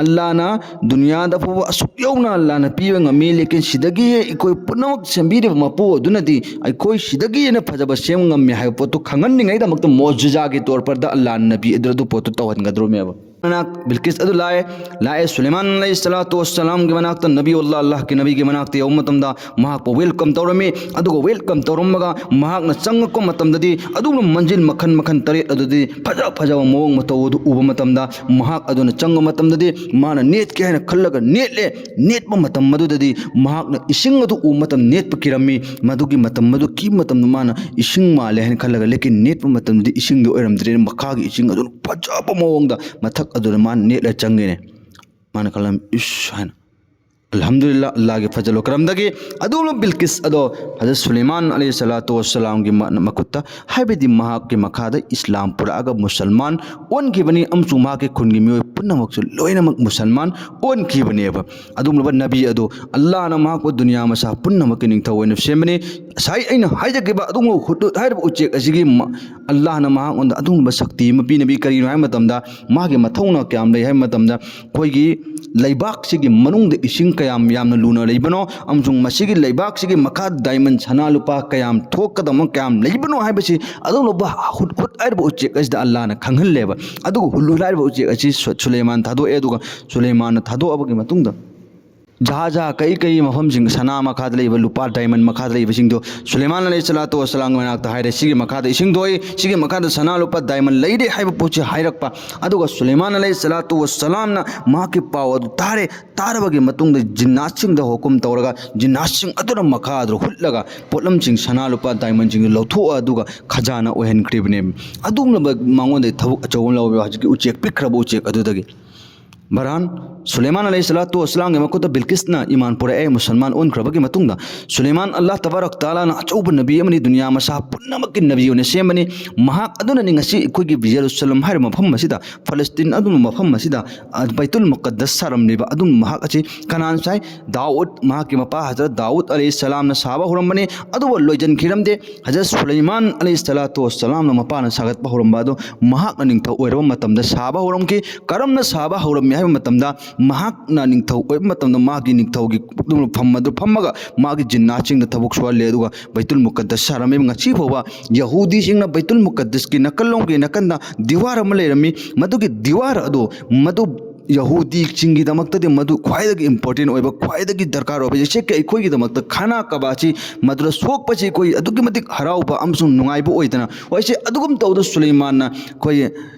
ꯑꯜꯂꯥꯍꯅ ꯗꯨꯅꯤꯌꯥꯗ ꯐꯥꯎꯕ ꯑꯁꯨꯛ ꯌꯧꯅ ꯑꯜꯂꯥꯍꯅ ꯄꯤꯕ ꯉꯝꯃꯤ꯫ ꯂꯦꯀꯤꯟ ꯁꯤꯗꯒꯤ ꯑꯩꯈꯣꯏ ꯄꯨꯝꯅꯃꯛ ꯁꯦꯝꯕꯤꯔꯤꯕ ꯃꯄꯨ ꯑꯗꯨꯅꯗꯤ ꯑꯩꯈꯣꯏ ꯁꯤꯗꯒꯤ ꯍꯦꯟꯅ ꯐꯖꯕ ꯁꯦꯝꯕ ꯉꯝꯃꯤ ꯍꯥꯏꯕ ꯄꯣꯠꯇꯨ ꯈꯪꯍꯟꯅꯤꯡꯉꯥꯏꯗꯃꯛꯇ ꯃꯣꯖꯤꯖꯥꯒꯤ ꯇꯣꯔ ꯄꯔꯗ ꯑꯜꯂꯥꯍꯅ ꯅꯕꯤ ꯑꯗꯨ, ꯑꯗꯨ ꯄꯣꯠꯇꯨ ꯇꯧꯍꯟꯒꯗ꯭ꯔꯣꯃꯦꯕ꯫ ꯃꯅꯥꯛ ꯕꯤꯜꯀꯤꯁ ꯑꯗꯨ ꯂꯥꯛꯑꯦ꯫ ꯂꯥꯛꯑꯦ, ꯁꯨꯂꯩꯃꯥꯟ ꯑꯂꯩꯍꯤ ꯁꯂꯥꯇꯨ ꯋꯁꯁꯂꯥꯝꯒꯤ ꯃꯅꯥꯛꯇ, ꯅꯕꯤꯎꯜꯂꯥꯍ, ꯑꯜꯂꯥꯍꯀꯤ ꯅꯕꯤꯒꯤ ꯃꯅꯥꯛꯇ ꯌꯧꯕ ꯃꯇꯝꯗ ꯃꯍꯥꯛꯄꯨ ꯋꯦꯜꯀꯝ ꯇꯧꯔꯝꯃꯤ꯫ ꯑꯗꯨꯒ ꯋꯦꯜꯀꯝ ꯇꯧꯔꯝꯃꯒ ꯃꯍꯥꯛꯅ ꯆꯪꯉꯛꯄ ꯃꯇꯝꯗꯗꯤ ꯑꯗꯨꯒꯨꯝꯂꯕ ꯃꯟꯖꯤꯜ ꯃꯈꯜ ꯃꯈꯜ ꯇꯔꯦꯠ ꯑꯗꯨꯗꯤ ꯐꯖ ꯐꯖꯕ ꯃꯑꯣꯡ ꯃꯇꯧ ꯑꯗꯨ ꯎꯕ ꯃꯇꯝꯗ, ꯃꯍꯥꯛ ꯑꯗꯨꯅ ꯆꯪꯕ ꯃꯇꯝꯗꯗꯤ ꯃꯥꯅ ꯅꯦꯠꯀꯦ ꯍꯥꯏꯅ ꯈꯜꯂꯒ ꯅꯦꯠꯂꯦ꯫ ꯅꯦꯠꯄ ꯃꯇꯝ ꯑꯗꯨꯗꯗꯤ ꯃꯍꯥꯛꯅ ꯏꯁꯤꯡ ꯑꯗꯨ ꯎꯕ ꯃꯇꯝ ꯅꯦꯠꯄ ꯀꯤꯔꯝꯃꯤ꯫ ꯃꯗꯨꯒꯤ ꯃꯇꯝ ꯑꯗꯨ ꯀꯤꯕ ꯃꯇꯝꯗ ꯃꯥꯅ ꯏꯁꯤꯡ ꯃꯥꯜꯂꯦ ꯍꯥꯏꯅ ꯈꯜꯂꯒ, ꯂꯦꯀꯤꯟ ꯅꯦꯠꯄ ꯃꯇꯝꯗꯗꯤ ꯏꯁꯤꯡꯗꯨ ꯑꯣꯏꯔꯝꯗ꯭ꯔꯦ꯫ ꯃꯈꯥꯒꯤ ꯏꯁꯤꯡ ꯑꯗꯨꯅ ꯐꯖꯕ ꯃꯑꯣꯡꯗ ꯃꯊꯛ ꯑꯗꯨꯗ ꯃꯥꯅ ꯅꯦꯠꯂ ꯆꯪꯉꯦꯅꯦ꯫ ꯃꯥꯅ ꯈꯜꯂꯝ, "ꯏꯁ" ꯍꯥꯏꯅ꯫ ꯑꯜꯍꯝꯗꯨꯂꯤꯜꯂꯥꯍ, ꯑꯜꯂꯥꯍꯒꯤ ꯐꯖꯜ ꯂꯣ ꯀꯔꯝꯗꯒꯤ ꯑꯗꯨꯒꯨꯝꯂꯕ ꯕꯤꯜꯀꯤꯁ ꯑꯗꯣ ꯍꯖꯔꯠ ꯁꯨꯂꯩꯃꯥꯟ ꯑꯂꯩꯍꯤ ꯁꯂꯥꯇꯨ ꯋꯁꯁꯂꯥꯝꯒꯤ ꯃ-, ꯃꯈꯨꯠꯇ, ꯍꯥꯏꯕꯗꯤ ꯃꯍꯥꯛꯀꯤ ꯃꯈꯥꯗ ꯏꯁꯂꯥꯝ ꯄꯨꯔꯛꯑꯒ ꯃꯨꯁꯜꯃꯥꯟ ꯑꯣꯟꯈꯤꯕꯅꯤ, ꯑꯃꯁꯨꯡ ꯃꯍꯥꯛꯀꯤ ꯈꯨꯟꯒꯤ ꯃꯤꯑꯣꯏ ꯄꯨꯝꯅꯃꯛꯁꯨ ꯂꯣꯏꯅꯃꯛ ꯃꯨꯁꯜꯃꯥꯟ ꯑꯣꯟꯈꯤꯕꯅꯦꯕ꯫ ꯑꯗꯨꯒꯨꯝꯂꯕ ꯅꯕꯤ ꯑꯗꯨ ꯑꯜꯂꯥꯍꯅ ꯃꯍꯥꯛꯄꯨ ꯗꯨꯅꯤꯌꯥ ꯃꯁꯥ ꯄꯨꯝꯅꯃꯛꯀꯤ ꯅꯤꯡꯊꯧ ꯑꯣꯏꯅ ꯁꯦꯝꯕꯅꯤ꯫ ꯉꯁꯥꯏ ꯑꯩꯅ ꯍꯥꯏꯖꯈꯤꯕ ꯑꯗꯨꯒꯨꯝꯂꯕ ꯍꯨꯗꯍꯨꯗ ꯍꯥꯏꯔꯤꯕ ꯎꯆꯦꯛ ꯑꯁꯤꯒꯤ ꯃ-, ꯑꯜꯂꯥꯍꯅ ꯃꯍꯥꯛꯉꯣꯟꯗ ꯑꯗꯨꯒꯨꯝꯂꯕ ꯁꯛꯇꯤ ꯑꯃ ꯄꯤꯅꯕꯤ꯫ ꯀꯔꯤꯅꯣ ꯍꯥꯏꯕ ꯃꯇꯝꯗ, ꯃꯥꯒꯤ ꯃꯊꯧꯅꯥ ꯀꯌꯥꯝ ꯂꯩ ꯍꯥꯏꯕ ꯃꯇꯝꯗ, ꯑꯩꯈꯣꯏꯒꯤ ꯂꯩꯕꯥꯛꯁꯤꯒꯤ ꯃꯅꯨꯡꯗ ꯏꯁꯤꯡ ꯀꯌꯥꯝ ꯌꯥꯝꯅ ꯂꯨꯅ ꯂꯩꯕꯅꯣ, ꯑꯃꯁꯨꯡ ꯃꯁꯤꯒꯤ ꯂꯩꯕꯥꯛꯁꯤꯒꯤ ꯃꯈꯥꯗ ꯗꯥꯏꯃꯟ, ꯁꯅꯥ ꯂꯨꯄꯥ ꯀꯌꯥꯝ ꯊꯣꯛꯀꯗꯕ, ꯀꯌꯥꯝ ꯂꯩꯕꯅꯣ ꯍꯥꯏꯕꯁꯤ ꯑꯗꯨꯒꯨꯝꯂꯕ ꯍꯨꯗꯍꯨꯗ ꯍꯥꯏꯔꯤꯕ ꯎꯆꯦꯛ ꯑꯁꯤꯗ ꯑꯜꯂꯥꯍꯅ ꯈꯪꯍꯜꯂꯦꯕ꯫ ꯑꯗꯨꯒ ꯍꯨꯗꯍꯨꯗ ꯍꯥꯏꯔꯤꯕ ꯎꯆꯦꯛ ꯑꯁꯤ ꯁꯨ-, ꯁꯨꯂꯩꯃꯥꯟ ꯊꯥꯗꯣꯛꯑꯦ꯫ ꯑꯗꯨꯒ ꯁꯨꯂꯩꯃꯥꯟꯅ ꯊꯥꯗꯣꯛꯑꯕꯒꯤ ꯃꯇꯨꯡꯗ, ꯖꯍꯥꯖ ꯀꯩ ꯀꯩ ꯃꯐꯝꯁꯤꯡ, ꯁꯅꯥ ꯃꯈꯥꯗ ꯂꯩꯕ, ꯂꯨꯄꯥ, ꯗꯥꯏꯃꯟ ꯃꯈꯥꯗ ꯂꯩꯕꯁꯤꯡꯗꯣ ꯁꯨꯂꯩꯃꯥꯟ ꯑꯂꯩꯍꯤ ꯁꯂꯥꯇꯨ ꯋꯁꯁꯂꯥꯝꯒꯤ ꯃꯅꯥꯛꯇ ꯍꯥꯏꯔꯦ, "ꯁꯤꯒꯤ ꯃꯈꯥꯗ ꯏꯁꯤꯡ ꯊꯣꯛꯏ, ꯁꯤꯒꯤ ꯃꯈꯥꯗ ꯁꯅꯥ ꯂꯨꯄꯥ ꯗꯥꯏꯃꯟ ꯂꯩꯔꯦ" ꯍꯥꯏꯕ ꯄꯣꯠꯁꯤ ꯍꯥꯏꯔꯛꯄ꯫ ꯑꯗꯨꯒ ꯁꯨꯂꯩꯃꯥꯟ ꯑꯂꯩꯍꯤ ꯁꯂꯥꯇꯨ ꯋꯁꯁꯂꯥꯝꯅ ꯃꯍꯥꯛꯀꯤ ꯄꯥꯎ ꯑꯗꯨ ꯇꯥꯔꯦ꯫ ꯇꯥꯔꯕꯒꯤ ꯃꯇꯨꯡꯗ ꯖꯤꯟꯅꯥꯠꯁꯤꯡꯗ ꯍꯨꯀꯨꯝ ꯇꯧꯔꯒ, ꯖꯤꯟꯅꯥꯠꯁꯤꯡ ꯑꯗꯨꯅ ꯃꯈꯥ ꯑꯗꯨ ꯍꯨꯠꯂꯒ, ꯄꯣꯠꯂꯝꯁꯤꯡ, ꯁꯅꯥ ꯂꯨꯄꯥ ꯗꯥꯏꯃꯟꯁꯤꯡꯗꯨ ꯂꯧꯊꯣꯛꯑ, ꯑꯗꯨꯒ ꯈꯖꯥꯅ ꯑꯣꯏꯍꯟꯈ꯭ꯔꯤꯕꯅꯦ꯫ ꯑꯗꯨꯒꯨꯝꯂꯕ ꯃꯉꯣꯟꯗ ꯊꯕꯛ ꯑꯆꯧꯕ ꯑꯃ ꯂꯧꯋꯦꯕ ꯍꯧꯖꯤꯛꯀꯤ ꯎꯆꯦꯛ, ꯄꯤꯛꯈ꯭ꯔꯕ ꯎꯆꯦꯛ ꯑꯗꯨꯗꯒꯤ꯫ ꯕꯔꯍꯥꯟ, ꯁꯨꯂꯩꯃꯥꯟ ꯑꯂꯩꯍꯤ ꯁꯂꯥꯇꯨ ꯋꯁꯁꯂꯥꯝꯒꯤ ꯃꯈꯨꯠꯇ ꯕꯤꯜꯀꯤꯁꯅ ꯏꯃꯥꯟ ꯄꯨꯔꯛꯑꯦ꯫ ꯃꯨꯁꯜꯃꯥꯟ ꯑꯣꯟꯈ꯭ꯔꯕꯒꯤ ꯃꯇꯨꯡꯗ ꯁꯨꯂꯩꯃꯥꯟ ꯑꯜꯂꯥꯍ ꯇꯕꯥꯔꯛ ꯇꯥꯂꯥꯅ ꯑꯆꯧꯕ ꯅꯕꯤ ꯑꯃꯅꯤ, ꯗꯨꯅꯤꯌꯥ ꯃꯁꯥ ꯄꯨꯝꯅꯃꯛꯀꯤ ꯅꯕꯤ ꯑꯣꯏꯅ ꯁꯦꯝꯕꯅꯤ꯫ ꯃꯍꯥꯛ ꯑꯗꯨꯅꯅꯤ ꯉꯁꯤ ꯑꯩꯈꯣꯏꯒꯤ ꯖꯦꯔꯨꯁꯂꯝ ꯍꯥꯏꯔꯤꯕ ꯃꯐꯝ ꯑꯁꯤꯗ, ꯐꯂꯁꯇꯤꯟ ꯑꯗꯨꯝꯕ ꯃꯐꯝ ꯑꯁꯤꯗ, ꯑ, ꯕꯩꯇꯨꯜ ꯃꯨꯀꯗꯁ ꯁꯥꯔꯝꯂꯤꯕ ꯑꯗꯨꯝꯕ ꯃꯍꯥꯛ ꯑꯁꯤ ꯀꯅꯥꯅ ꯁꯥꯏ? ꯗꯥꯎꯗ, ꯃꯍꯥꯛꯀꯤ ꯃꯄꯥ ꯍꯖꯔꯠ ꯗꯥꯎꯗ ꯑꯂꯩꯍꯤ ꯁꯂꯥꯝꯅ ꯁꯥꯕ ꯍꯧꯔꯝꯕꯅꯤ, ꯑꯗꯨꯕꯨ ꯂꯣꯏꯁꯤꯟꯈꯤꯔꯝꯗꯦ꯫ ꯍꯖꯔꯠ ꯁꯨꯂꯩꯃꯥꯟ ꯑꯂꯩꯍꯤ ꯁꯂꯥꯇꯨ ꯋꯁꯁꯂꯥꯝꯅ ꯃꯄꯥꯅ ꯁꯥꯒꯠꯄ ꯍꯧꯔꯝꯕ ꯑꯗꯨ ꯃꯍꯥꯛꯅ ꯅꯤꯡꯊꯧ ꯑꯣꯏꯔꯕ ꯃꯇꯝꯗ ꯁꯥꯕ ꯍꯧꯔꯝꯈꯤ꯫ ꯀꯔꯝꯅ ꯁꯥꯕ ꯍꯧꯔꯝꯃꯤ ꯍꯥꯏꯕ ꯃꯇꯝꯗ, ꯃꯍꯥꯛꯅ ꯅꯤꯡꯊꯧ ꯑꯣꯏꯕ ꯃꯇꯝꯗ ꯃꯥꯒꯤ ꯅꯤꯡꯊꯧꯒꯤ ꯐꯝ ꯑꯗꯨ ꯐꯝꯃꯒ ꯃꯥꯒꯤ ꯖꯤꯟꯅꯥꯁꯤꯡꯗ ꯊꯕꯛ ꯁꯨꯍꯜꯂꯦ꯫ ꯑꯗꯨꯒ ꯕꯩꯇꯨꯜ ꯃꯨꯀꯗꯁ ꯁꯥꯔꯝꯃꯤ꯫ ꯉꯁꯤ ꯐꯥꯎꯕ ꯌꯍꯨꯗꯤꯁꯤꯡꯅ ꯕꯩꯇꯨꯜ ꯃꯨꯀꯗꯁꯀꯤ ꯅꯥꯀꯜꯂꯣꯝꯒꯤ ꯅꯥꯀꯟꯗ ꯗꯤꯋꯥꯔ ꯑꯃ ꯂꯩꯔꯝꯃꯤ꯫ ꯃꯗꯨꯒꯤ ꯗꯤꯋꯥꯔ ꯑꯗꯨ, ꯃꯗꯨ ꯌꯍꯨꯗꯤꯁꯤꯡꯒꯤꯗꯃꯛꯇꯗꯤ ꯃꯗꯨ ꯈ꯭ꯋꯥꯏꯗꯒꯤ important ꯑꯣꯏꯕ, ꯈ꯭ꯋꯥꯏꯗꯒꯤ ꯗꯔꯀꯥꯔ ꯑꯣꯏꯕ, ꯏꯆꯦꯛꯀꯤ ꯑꯩꯈꯣꯏꯒꯤꯗꯃꯛꯇ ꯈꯥꯅꯥ ꯀꯕꯥꯁꯤ ꯃꯗꯨꯗ ꯁꯣꯛꯄꯁꯤ ꯑꯩꯈꯣꯏ ꯑꯗꯨꯛꯀꯤ ꯃꯇꯤꯛ ꯍꯔꯥꯎꯕ ꯑꯃꯁꯨꯡ ꯅꯨꯡꯉꯥꯏꯕ ꯑꯣꯏꯗꯅ, ꯍꯣꯏꯁꯦ, ꯑꯗꯨꯒꯨꯝ ꯇꯧꯕꯗ ꯁꯨꯂꯩꯃꯥꯟꯅ ꯑꯩꯈꯣꯏ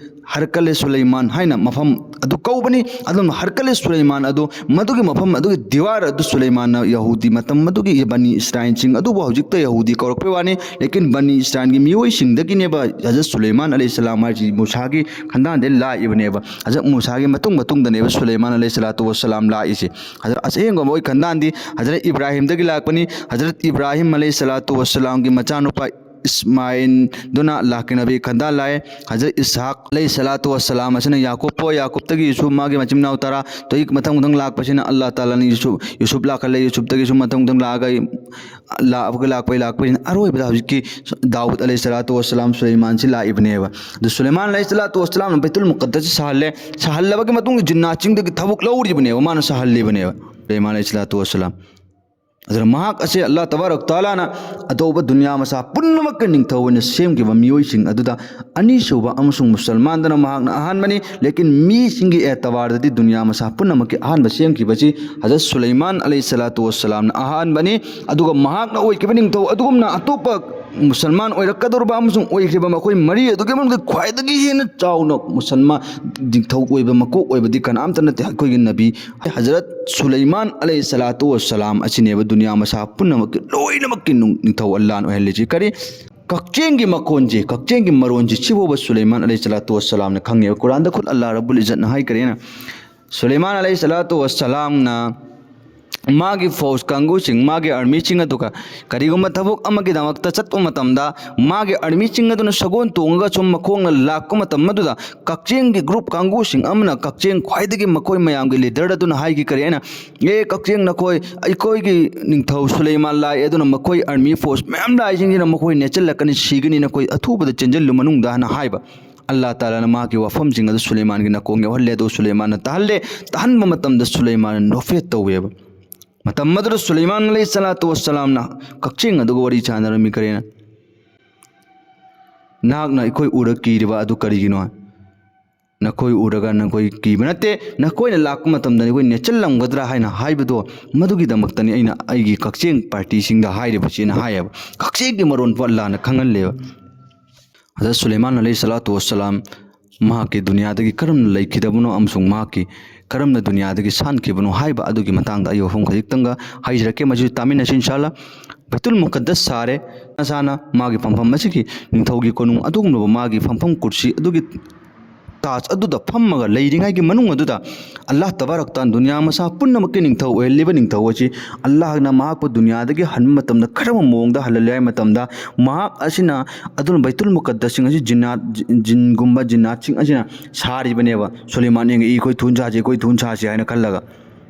ꯍꯔꯀꯂꯦ ꯁꯨꯂꯩꯃꯥꯟ ꯍꯥꯏꯅ ꯃꯐꯝ ꯑꯗꯨ ꯀꯧꯕꯅꯤ꯫ ꯑꯗꯨꯝ ꯍꯔꯀꯂꯦ ꯁꯨꯂꯩꯃꯥꯟ ꯑꯗꯨ, ꯃꯗꯨꯒꯤ ꯃꯐꯝ ꯑꯗꯨꯒꯤ ꯗꯤꯋꯥꯔ ꯑꯗꯨ ꯁꯨꯂꯩꯃꯥꯟꯅ ꯌꯍꯨꯗꯤ ꯃꯇꯝ ꯑꯗꯨꯒꯤ ꯕꯅꯤ ꯏꯁꯔꯥꯏꯜꯁꯤꯡ ꯑꯗꯨꯕꯨ ꯍꯧꯖꯤꯛꯇ ꯌꯍꯨꯗꯤ ꯀꯧꯔꯛꯄꯩ ꯋꯥꯅꯤ, ꯂꯦꯀꯤꯟ ꯕꯅꯤ ꯏꯁꯔꯥꯏꯜꯒꯤ ꯃꯤꯑꯣꯏꯁꯤꯡꯗꯒꯤꯅꯦꯕ ꯍꯖꯔꯠ ꯁꯨꯂꯩꯃꯥꯟ ꯑꯂꯩꯍꯤ ꯁꯂꯥꯝ ꯍꯥꯏꯁꯤ ꯃꯨꯁꯥꯒꯤ ꯈꯟꯗꯥꯟꯗꯩ ꯂꯥꯛꯏꯕꯅꯦꯕ꯫ ꯍꯖꯔꯠ ꯃꯨꯁꯥꯒꯤ ꯃꯇꯨꯡ ꯃꯇꯨꯡꯗꯅꯦꯕ ꯁꯨꯂꯩꯃꯥꯟ ꯑꯂꯩꯍꯤ ꯁꯂꯥꯇꯨ ꯋꯁꯁꯂꯥꯝ ꯂꯥꯛꯏꯁꯦ꯫ ꯍꯖꯔꯠ ꯑꯁꯦꯡꯕ ꯃꯣꯏ ꯈꯟꯗꯥꯟꯗꯤ ꯍꯖꯔꯠ ꯏꯕ꯭ꯔꯥꯍꯤꯝꯗꯒꯤ ꯂꯥꯛꯄꯅꯤ꯫ ꯍꯖꯔꯠ ꯏꯕ꯭ꯔꯥꯍꯤꯝ ꯑꯂꯩꯍꯤ ꯁꯂꯥꯇꯨ ꯋꯁꯁꯂꯥꯝꯒꯤ ꯃꯆꯥꯅꯨꯄꯥ ꯏꯁꯃꯥꯏꯜꯗꯨꯅ ꯂꯥꯛꯈꯤꯅꯕꯤ ꯈꯟꯗꯥ ꯂꯥꯛꯑꯦ꯫ ꯍꯖꯔꯠ ꯏꯁꯍꯥꯛ ꯑꯂꯩꯍꯤ ꯁꯂꯥꯇꯨ ꯋꯁꯁꯂꯥꯝ ꯑꯁꯤꯅ ꯌꯥꯀꯨꯕ ꯄꯣꯛ, ꯌꯥꯀꯨꯕꯇꯒꯤ ꯌꯨꯁꯨꯐ, ꯃꯥꯒꯤ ꯃꯆꯤꯟ ꯃꯅꯥꯎ ꯇꯔꯥ, ꯇꯣꯏ ꯃꯊꯪ ꯃꯊꯪ ꯂꯥꯛꯄꯁꯤꯅ ꯑꯜꯂꯥꯍ ꯇꯥꯂꯥꯅ ꯌꯨꯁꯨꯐ, ꯌꯨꯁꯨꯐ ꯂꯥꯛꯍꯜꯂꯦ꯫ ꯌꯨꯁꯨꯐꯇꯒꯤꯁꯨ ꯃꯊꯪ ꯃꯊꯪ ꯂꯥꯛꯑꯒ ꯂꯥꯛꯄꯒ ꯂꯥꯛꯄꯒꯤ ꯂꯥꯛꯄꯁꯤꯅ ꯑꯔꯣꯏꯕꯗ ꯍꯧꯖꯤꯛꯀꯤ ꯗꯥꯎꯗ ꯑꯂꯩꯍꯤ ꯁꯂꯥꯇꯨ ꯋꯁꯁꯂꯥꯝ ꯁꯨꯂꯩꯃꯥꯟꯁꯤ ꯂꯥꯛꯏꯕꯅꯦꯕ꯫ ꯑꯗꯨ ꯁꯨꯂꯩꯃꯥꯟ ꯑꯂꯩꯍꯤ ꯁꯂꯥꯇꯨ ꯋꯁꯁꯂꯥꯝꯅ ꯕꯩꯇꯨꯜ ꯃꯨꯀꯗꯁꯁꯤ ꯁꯥꯍꯜꯂꯦ꯫ ꯁꯥꯍꯜꯂꯕꯒꯤ ꯃꯇꯨꯡꯗ ꯖꯤꯟꯅꯥꯁꯤꯡꯗꯒꯤ ꯊꯕꯛ ꯂꯧꯔꯤꯕꯅꯦꯕ, ꯃꯥꯅ ꯁꯥꯍꯜꯂꯤꯕꯅꯦꯕ ꯁꯨꯂꯩꯃꯥꯟ ꯑꯂꯩꯍꯤ ꯁꯂꯥꯇꯨ ꯋꯁꯁꯂꯥꯝ꯫ ꯑꯗꯨꯅ ꯃꯍꯥꯛ ꯑꯁꯦ ꯑꯜꯂꯥꯍ ꯇꯕꯥꯔꯛ ꯇꯥꯂꯥꯅ ꯑꯇꯣꯞꯄ ꯗꯨꯅꯤꯌꯥ ꯃꯁꯥ ꯄꯨꯝꯅꯃꯛꯀꯤ ꯅꯤꯡꯊꯧ ꯑꯣꯏꯅ ꯁꯦꯝꯈꯤꯕ ꯃꯤꯑꯣꯏꯁꯤꯡ ꯑꯗꯨꯗ ꯑꯅꯤꯁꯨꯕ ꯑꯃꯁꯨꯡ ꯃꯨꯁꯜꯃꯥꯟꯗꯅ ꯃꯍꯥꯛꯅ ꯑꯍꯥꯟꯕꯅꯤ꯫ ꯂꯦꯀꯤꯟ ꯃꯤꯁꯤꯡꯒꯤ ꯑꯦꯇꯕꯥꯔꯗꯗꯤ ꯗꯨꯅꯤꯌꯥ ꯃꯁꯥ ꯄꯨꯝꯅꯃꯛꯀꯤ ꯑꯍꯥꯟꯕ ꯁꯦꯝꯈꯤꯕꯁꯤ ꯍꯖꯔꯠ ꯁꯨꯂꯩꯃꯥꯟ ꯑꯂꯩꯍꯤ ꯁꯂꯥꯇꯨ ꯋꯁꯁꯂꯥꯝꯅ ꯑꯍꯥꯟꯕꯅꯤ꯫ ꯑꯗꯨꯒ ꯃꯍꯥꯛꯅ ꯑꯣꯏꯈꯤꯕ ꯅꯤꯡꯊꯧ ꯑꯗꯨꯒꯨꯝꯅ ꯑꯇꯣꯞꯄ ꯃꯨꯁꯜꯃꯥꯟ ꯑꯣꯏꯔꯛꯀꯗꯧꯔꯕ ꯑꯃꯁꯨꯡ ꯑꯣꯏꯈ꯭ꯔꯤꯕ ꯃꯈꯣꯏ ꯃꯔꯤ ꯑꯗꯨꯒꯤ ꯃꯅꯨꯡꯗ ꯈ꯭ꯋꯥꯏꯗꯒꯤ ꯍꯦꯟꯅ ꯆꯥꯎꯅ ꯃꯨꯁꯜꯃꯥꯟ ꯅꯤꯡꯊꯧ ꯑꯣꯏꯕ ꯃꯀꯣꯛ ꯑꯣꯏꯕꯗꯤ ꯀꯅꯥꯝꯇ ꯅꯠꯇꯦ, ꯑꯩꯈꯣꯏꯒꯤ ꯅꯕꯤ ꯍꯖꯔꯠ ꯁꯨꯂꯩꯃꯥꯟ ꯑꯂꯩꯍꯤ ꯁꯂꯥꯇꯨ ꯋꯁꯁꯂꯥꯝ ꯑꯁꯤꯅꯦꯕ꯫ ꯗꯨꯅꯤꯌꯥ ꯃꯁꯥ ꯄꯨꯝꯅꯃꯛꯀꯤ ꯂꯣꯏꯅꯃꯛꯀꯤ ꯅꯨꯡ-, ꯅꯤꯡꯊꯧ ꯑꯜꯂꯥꯍꯅ ꯑꯣꯏꯍꯜꯂꯤꯁꯤ꯫ ꯀꯔꯤ? ꯀꯛꯆꯦꯡꯒꯤ ꯃꯈꯣꯟꯁꯤ, ꯀꯛꯆꯦꯡꯒꯤ ꯃꯔꯣꯟꯁꯤ ꯁꯤꯐꯥꯎꯕ ꯁꯨꯂꯩꯃꯥꯟ ꯑꯂꯩꯍꯤ ꯁꯂꯥꯇꯨ ꯋꯁꯁꯂꯥꯝꯅ ꯈꯪꯉꯦꯕ꯫ ꯀꯨꯔꯥꯟꯗ ꯈꯨꯠ ꯑꯜꯂꯥꯍ ꯔꯕꯨꯜ ꯏꯖꯠꯅ ꯍꯥꯏꯈ꯭ꯔꯦꯅ, ꯁꯨꯂꯩꯃꯥꯟ ꯑꯂꯩꯍꯤ ꯁꯂꯥꯇꯨ ꯋꯁꯁꯂꯥꯝꯅ ꯃꯥꯒꯤ ꯐꯧꯖ ꯀꯥꯡꯕꯨꯁꯤꯡ, ꯃꯥꯒꯤ ꯑꯥꯔꯃꯤꯁꯤꯡ ꯑꯗꯨꯒ ꯀꯔꯤꯒꯨꯝꯕ ꯊꯕꯛ ꯑꯃꯒꯤꯗꯃꯛꯇ ꯆꯠꯄ ꯃꯇꯝꯗ, ꯃꯥꯒꯤ ꯑꯥꯔꯃꯤꯁꯤꯡ ꯑꯗꯨꯅ ꯁꯒꯣꯜ ꯇꯣꯡꯉꯒ ꯁꯨꯝ ꯃꯈꯣꯡꯅ ꯂꯥꯛꯄ ꯃꯇꯝ ꯑꯗꯨꯗ, ꯀꯛꯆꯦꯡꯒꯤ ꯒ꯭ꯔꯨꯞ ꯀꯥꯡꯕꯨꯁꯤꯡ ꯑꯃꯅ ꯀꯛꯆꯦꯡ ꯈ꯭ꯋꯥꯏꯗꯒꯤ ꯃꯈꯣꯏ ꯃꯌꯥꯝꯒꯤ ꯂꯤꯗꯔ ꯑꯗꯨꯅ ꯍꯥꯏꯈꯤ ꯀꯔꯤ ꯍꯥꯏꯅ, "ꯑꯦ ꯀꯛꯆꯦꯡ, ꯅꯈꯣꯏ ꯑꯩꯈꯣꯏꯒꯤ ꯅꯤꯡꯊꯧ ꯁꯨꯂꯩꯃꯥꯟ ꯂꯥꯛꯑꯦ, ꯑꯗꯨꯅ ꯃꯈꯣꯏ ꯑꯥꯔꯃꯤ ꯐꯣꯔꯁ ꯃꯌꯥꯝ ꯂꯥꯛꯏꯁꯤꯡꯁꯤꯅ ꯃꯈꯣꯏ ꯅꯦꯠꯁꯤꯜꯂꯛꯀꯅꯤ, ꯁꯤꯒꯅꯤ, ꯅꯈꯣꯏ ꯑꯊꯨꯕꯗ ꯆꯦꯟꯁꯤꯜꯂꯨ ꯃꯅꯨꯡꯗ" ꯍꯥꯏꯅ ꯍꯥꯏꯕ꯫ ꯑꯜꯂꯥꯍ ꯇꯥꯂꯥꯅ ꯃꯍꯥꯛꯀꯤ ꯋꯥꯐꯝꯁꯤꯡ ꯑꯗꯨ ꯁꯨꯂꯩꯃꯥꯟꯒꯤ ꯅꯥꯀꯣꯡ ꯌꯧꯍꯜꯂꯦ꯫ ꯑꯗꯨ ꯁꯨꯂꯩꯃꯥꯟꯅ ꯇꯥꯍꯜꯂꯦ꯫ ꯇꯥꯍꯟꯕ ꯃꯇꯝꯗ ꯁꯨꯂꯩꯃꯥꯟꯅ ꯅꯣꯐꯦꯠ ꯇꯧꯋꯦꯕ꯫ ꯃꯇꯝ ꯑꯗꯨꯗ ꯁꯨꯂꯩꯃꯥꯟ ꯑꯂꯩꯍꯤ ꯁꯂꯥꯇꯨ ꯋꯁꯁꯂꯥꯝꯅ ꯀꯛꯆꯦꯡ ꯑꯗꯨꯒ ꯋꯥꯔꯤ ꯁꯥꯟꯅꯔꯝꯃꯤ ꯀꯔꯤꯅ, "ꯅꯍꯥꯛꯅ ꯑꯩꯈꯣꯏ ꯎꯔ ꯀꯤꯔꯤꯕ ꯑꯗꯨ ꯀꯔꯤꯒꯤꯅꯣ? ꯅꯈꯣꯏ ꯎꯔꯒ ꯅꯈꯣꯏ ꯀꯤꯕ ꯅꯠꯇꯦ, ꯅꯈꯣꯏꯅ ꯂꯥꯛꯄ ꯃꯇꯝꯗ ꯑꯩꯈꯣꯏ ꯅꯦꯠꯁꯤꯜꯂꯝꯒꯗ꯭ꯔꯥ ꯍꯥꯏꯅ ꯍꯥꯏꯕꯗꯣ, ꯃꯗꯨꯒꯤꯗꯃꯛꯇꯅꯤ ꯑꯩꯅ ꯑꯩꯒꯤ ꯀꯛꯆꯦꯡ ꯄꯥꯔꯇꯤꯁꯤꯡꯗ ꯍꯥꯏꯔꯤꯕꯁꯤꯅ" ꯍꯥꯏꯌꯦꯕ꯫ ꯀꯛꯆꯦꯡꯒꯤ ꯃꯔꯣꯟ ꯄꯣꯠ ꯂꯥꯟꯅ ꯈꯪꯍꯜꯂꯦꯕ꯫ ꯍꯖꯔꯠ ꯁꯨꯂꯩꯃꯥꯟ ꯑꯂꯩꯍꯤ ꯁꯂꯥꯇꯨ ꯋꯁꯁꯂꯥꯝ ꯃꯍꯥꯛꯀꯤ ꯗꯨꯅꯤꯌꯥꯗꯒꯤ ꯀꯔꯝꯅ ꯂꯩꯈꯤꯗꯕꯅꯣ ꯑꯃꯁꯨꯡ ꯃꯍꯥꯛꯀꯤ ꯀꯔꯝꯅ ꯗꯨꯅꯤꯌꯥꯗꯒꯤ ꯁꯥꯟꯈꯤꯕꯅꯣ ꯍꯥꯏꯕ ꯑꯗꯨꯒꯤ ꯃꯇꯥꯡꯗ ꯑꯩ ꯋꯥꯐꯝ ꯈꯖꯤꯛꯇꯪꯒ ꯍꯥꯏꯖꯔꯛꯀꯦ꯫ ꯃꯁꯤꯁꯨ ꯇꯥꯃꯤꯟꯅꯁꯤ ꯏꯟꯁꯥ ꯑꯜꯂꯥ꯫ ꯕꯩꯇꯨꯜ ꯃꯨꯀꯗꯁ ꯁꯥꯔꯦ꯫ ꯃꯁꯥꯅ ꯃꯥꯒꯤ ꯐꯝꯐꯝ ꯑꯁꯤꯒꯤ ꯅꯤꯡꯊꯧꯒꯤ ꯀꯣꯅꯨꯡ ꯑꯗꯨꯒꯨꯝꯂꯕ ꯃꯥꯒꯤ ꯐꯝꯐꯝ ꯀꯨꯔꯁꯤ ꯑꯗꯨꯒꯤ ꯇꯥꯖ ꯑꯗꯨꯗ ꯐꯝꯃꯒ ꯂꯩꯔꯤꯉꯩꯒꯤ ꯃꯅꯨꯡ ꯑꯗꯨꯗ, ꯑꯜꯂꯥꯍ ꯇꯕꯥꯔꯛ ꯇꯥꯟ ꯗꯨꯅꯤꯌꯥ ꯃꯁꯥ ꯄꯨꯝꯅꯃꯛꯀꯤ ꯅꯤꯡꯊꯧ ꯑꯣꯏꯍꯜꯂꯤꯕ ꯅꯤꯡꯊꯧ ꯑꯁꯤ, ꯑꯜꯂꯥꯍꯅ ꯃꯍꯥꯛꯄꯨ ꯗꯨꯅꯤꯌꯥꯗꯒꯤ ꯍꯟꯕ ꯃꯇꯝꯗ ꯀꯔꯝꯕ ꯃꯑꯣꯡꯗ ꯍꯜꯍꯜꯂꯤ ꯍꯥꯏꯕ ꯃꯇꯝꯗ, ꯃꯍꯥꯛ ꯑꯁꯤꯅ ꯑꯗꯨꯅ ꯕꯩꯇꯨꯜ ꯃꯨꯀꯗꯁꯁꯤꯡ ꯑꯁꯤ ꯖꯤꯟꯅꯥꯠ, ꯖꯤꯟꯒꯨꯝꯕ ꯖꯤꯟꯅꯥꯠꯁꯤꯡ ꯑꯁꯤꯅ ꯁꯥꯔꯤꯕꯅꯦꯕ꯫ ꯁꯨꯂꯩꯃꯥꯟ ꯌꯦꯡꯉꯛꯏ, "ꯑꯩꯈꯣꯏ ꯊꯨꯅ ꯁꯥꯁꯤ, ꯑꯩꯈꯣꯏ ꯊꯨꯅ ꯁꯥꯁꯤ" ꯍꯥꯏꯅ ꯈꯜꯂꯒ꯫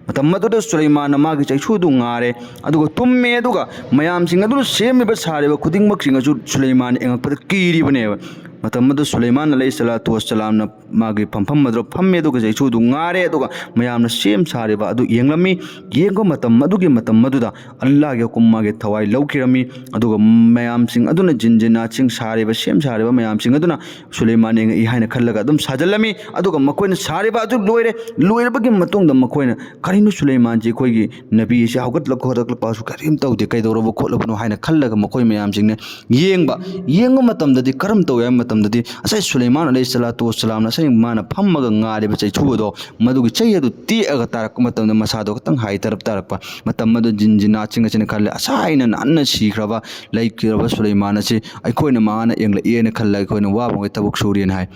ꯃꯇꯝ ꯑꯗꯨꯗ ꯁꯨꯂꯩꯃꯥꯟꯅ ꯃꯥꯒꯤ ꯆꯩꯁꯨꯗꯨ ꯉꯥꯔꯦ, ꯑꯗꯨꯒ ꯇꯨꯝꯃꯦ, ꯑꯗꯨꯒ ꯃꯌꯥꯝꯁꯤꯡ ꯑꯗꯨꯅ ꯁꯦꯝꯃꯤꯕ ꯁꯥꯔꯤꯕ ꯈꯨꯗꯤꯡꯃꯛꯁꯤꯡ ꯑꯁꯨ ꯁꯨꯂꯩꯃꯥꯟꯅ ꯌꯦꯡꯉꯛꯄꯗ ꯀꯤꯔꯤꯕꯅꯦꯕ꯫ ꯃꯇꯝ ꯑꯗꯨ ꯁꯨꯂꯩꯃꯥꯟ ꯑꯂꯩꯍꯤ ꯁꯂꯥꯇꯨ ꯋꯁꯁꯂꯥꯝꯅ ꯃꯥꯒꯤ ꯐꯝꯐꯝ ꯑꯗꯨꯗ ꯐꯝꯃꯦ, ꯑꯗꯨꯒ ꯆꯩꯁꯨꯗꯨ ꯉꯥꯔꯦ, ꯑꯗꯨꯒ ꯃꯌꯥꯝꯅ ꯁꯦꯝ ꯁꯥꯔꯤꯕ ꯑꯗꯨ ꯌꯦꯡꯂꯝꯃꯤ꯫ ꯌꯦꯡꯕ ꯃꯇꯝ ꯑꯗꯨꯒꯤ ꯃꯇꯝ ꯑꯗꯨꯗ ꯑꯜꯂꯥꯍꯒꯤ ꯍꯨꯀꯨꯝ ꯃꯥꯒꯤ ꯊꯋꯥꯏ ꯂꯧꯈꯤꯔꯝꯃꯤ꯫ ꯑꯗꯨꯒ ꯃꯌꯥꯝꯁꯤꯡ ꯑꯗꯨꯅ, ꯖꯤꯟ ꯖꯤꯟꯅꯥꯠꯁꯤꯡ ꯁꯥꯔꯤꯕ, ꯁꯦꯝ ꯁꯥꯔꯤꯕ ꯃꯌꯥꯝꯁꯤꯡ ꯑꯗꯨꯅ ꯁꯨꯂꯩꯃꯥꯟ ꯌꯦꯡꯉꯛꯏ ꯍꯥꯏꯅ ꯈꯜꯂꯒ ꯑꯗꯨꯝ ꯁꯥꯖꯤꯜꯂꯝꯃꯤ꯫ ꯑꯗꯨꯒ ꯃꯈꯣꯏꯅ ꯁꯥꯔꯤꯕ ꯑꯗꯨ ꯂꯣꯏꯔꯦ꯫ ꯂꯣꯏꯔꯕꯒꯤ ꯃꯇꯨꯡꯗ ꯃꯈꯣꯏꯅ, "ꯀꯔꯤꯅꯣ ꯁꯨꯂꯩꯃꯥꯟꯁꯤ, ꯑꯩꯈꯣꯏꯒꯤ ꯅꯕꯤ ꯑꯁꯤ ꯍꯧꯒꯠꯂꯛꯄ ꯈꯣꯠꯂꯛꯄꯁꯨ ꯀꯔꯤꯝ ꯇꯧꯗꯦ, ꯀꯩꯗꯧꯔꯕ ꯈꯣꯠꯂꯕꯅꯣ?" ꯍꯥꯏꯅ ꯈꯜꯂꯒ ꯃꯈꯣꯏ ꯃꯌꯥꯝꯁꯤꯡꯅ ꯌꯦꯡꯕ꯫ ꯌꯦꯡꯕ ꯃꯇꯝꯗꯗꯤ ꯀꯔꯝ ꯇꯧꯏ ꯍꯥꯏꯕ ꯃꯇꯝꯗꯗꯤ, ꯉꯁꯥꯏ ꯁꯨꯂꯩꯃꯥꯟ ꯑꯂꯩꯍꯤ ꯁꯂꯥꯇꯨ ꯋꯁꯁꯂꯥꯝꯅ ꯉꯁꯥꯏ ꯃꯥꯅ ꯐꯝꯃꯒ ꯉꯥꯔꯤꯕ ꯆꯩꯁꯨ ꯑꯗꯣ, ꯃꯗꯨꯒꯤ ꯆꯩ ꯑꯗꯨ ꯇꯦꯛꯑꯒ ꯇꯥꯔꯛꯄ ꯃꯇꯝꯗ ꯃꯁꯥꯗꯣ ꯈꯤꯇꯪ ꯍꯥꯏꯊꯔꯞ ꯇꯥꯔꯛꯄ꯫ ꯃꯇꯝ ꯑꯗꯨ ꯖꯤꯟ ꯖꯤꯟꯅꯥꯠꯁꯤꯡ ꯑꯁꯤꯅ ꯈꯜꯂꯦ, "ꯉꯁꯥꯏꯅ ꯅꯥꯟꯅ ꯁꯤꯈ꯭ꯔꯕ, ꯂꯩꯈ꯭ꯔꯕ ꯁꯨꯂꯩꯃꯥꯟ ꯑꯁꯤ ꯑꯩꯈꯣꯏꯅ ꯃꯥꯅ ꯌꯦꯡꯂꯛꯑꯦꯅ ꯈꯜꯂꯒ ꯑꯩꯈꯣꯏꯅ ꯋꯥꯕ ꯃꯈꯩ ꯊꯕꯛ ꯁꯨꯔꯦꯅ" ꯍꯥꯏ꯫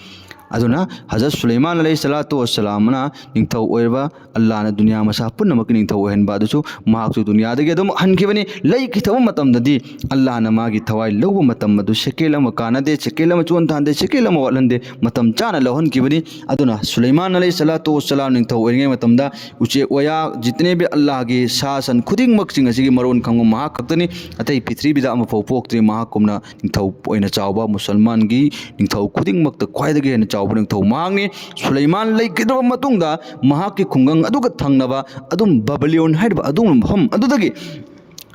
ꯑꯗꯨꯅ ꯍꯖꯔꯠ ꯁꯨꯂꯩꯃꯥꯟ ꯑꯂꯩꯍꯤ ꯁꯂꯥꯇꯨ ꯋꯁꯁꯂꯥꯝꯅ ꯅꯤꯡꯊꯧ ꯑꯣꯏꯔꯕ, ꯑꯜꯂꯥꯍꯅ ꯗꯨꯅꯤꯌꯥ ꯃꯁꯥ ꯄꯨꯝꯅꯃꯛꯀꯤ ꯅꯤꯡꯊꯧ ꯑꯣꯏꯍꯟꯕ ꯑꯗꯨꯁꯨ ꯃꯍꯥꯛꯁꯨ ꯗꯨꯅꯤꯌꯥꯗꯒꯤ ꯑꯗꯨꯝ ꯍꯟꯈꯤꯕꯅꯤ꯫ ꯂꯩꯈꯤꯗꯕ ꯃꯇꯝꯗꯗꯤ ꯑꯜꯂꯥꯍꯅ ꯃꯥꯒꯤ ꯊꯋꯥꯏ ꯂꯧꯕ ꯃꯇꯝ ꯑꯗꯨ ꯁꯦꯀꯦꯟ ꯑꯃ ꯀꯥꯟꯅꯗꯦ, ꯁꯦꯀꯦꯟ ꯑꯃ ꯆꯣꯟꯊꯍꯟꯗꯦ, ꯁꯦꯀꯦꯟ ꯑꯃ ꯋꯥꯠꯍꯟꯗꯦ, ꯃꯇꯝ ꯆꯥꯅ ꯂꯧꯍꯟꯈꯤꯕꯅꯤ꯫ ꯑꯗꯨꯅ ꯁꯨꯂꯩꯃꯥꯟ ꯑꯂꯩꯍꯤ ꯁꯂꯥꯇꯨ ꯋꯁꯁꯂꯥꯝ ꯅꯤꯡꯊꯧ ꯑꯣꯏꯔꯤꯉꯩ ꯃꯇꯝꯗ ꯎꯆꯦꯛ ꯋꯥꯌꯥ, ꯖꯤꯇꯅꯦ ꯕꯤ ꯑꯜꯂꯥꯍꯒꯤ ꯁꯥ ꯁꯟ ꯈꯨꯗꯤꯡꯃꯛꯁꯤꯡ ꯑꯁꯤꯒꯤ ꯃꯔꯣꯟ ꯈꯪꯕ ꯃꯍꯥꯛ ꯈꯛꯇꯅꯤ꯫ ꯑꯇꯩ ꯄ꯭ꯔꯤꯊꯤꯕꯤꯗ ꯑꯃꯐꯥꯎ ꯄꯣꯛꯇ꯭ꯔꯤ ꯃꯍꯥꯛꯀꯨꯝꯅ ꯅꯤꯡꯊꯧ ꯑꯣꯏꯅ ꯆꯥꯎꯕ, ꯃꯨꯁꯜꯃꯥꯟꯒꯤ ꯅꯤꯡꯊꯧ ꯈꯨꯗꯤꯡꯃꯛꯇ ꯈ꯭ꯋꯥꯏꯗꯒꯤ ꯍꯦꯟꯅ ꯆꯥꯎꯕ ꯅꯤꯡꯊꯧ ꯃꯍꯥꯛꯅꯤ꯫ ꯁꯨꯂꯩꯃꯥꯟ ꯂꯩꯈꯤꯗ꯭ꯔꯕ ꯃꯇꯨꯡꯗ ꯃꯍꯥꯛꯀꯤ ꯈꯨꯡꯒꯪ ꯑꯗꯨꯒ ꯊꯪꯅꯕ ꯑꯗꯨꯝ ꯕꯕꯂꯤꯌꯣꯟ ꯍꯥꯏꯔꯤꯕ ꯑꯗꯨꯒꯨꯝꯕ ꯃꯐꯝ ꯑꯗꯨꯗꯒꯤ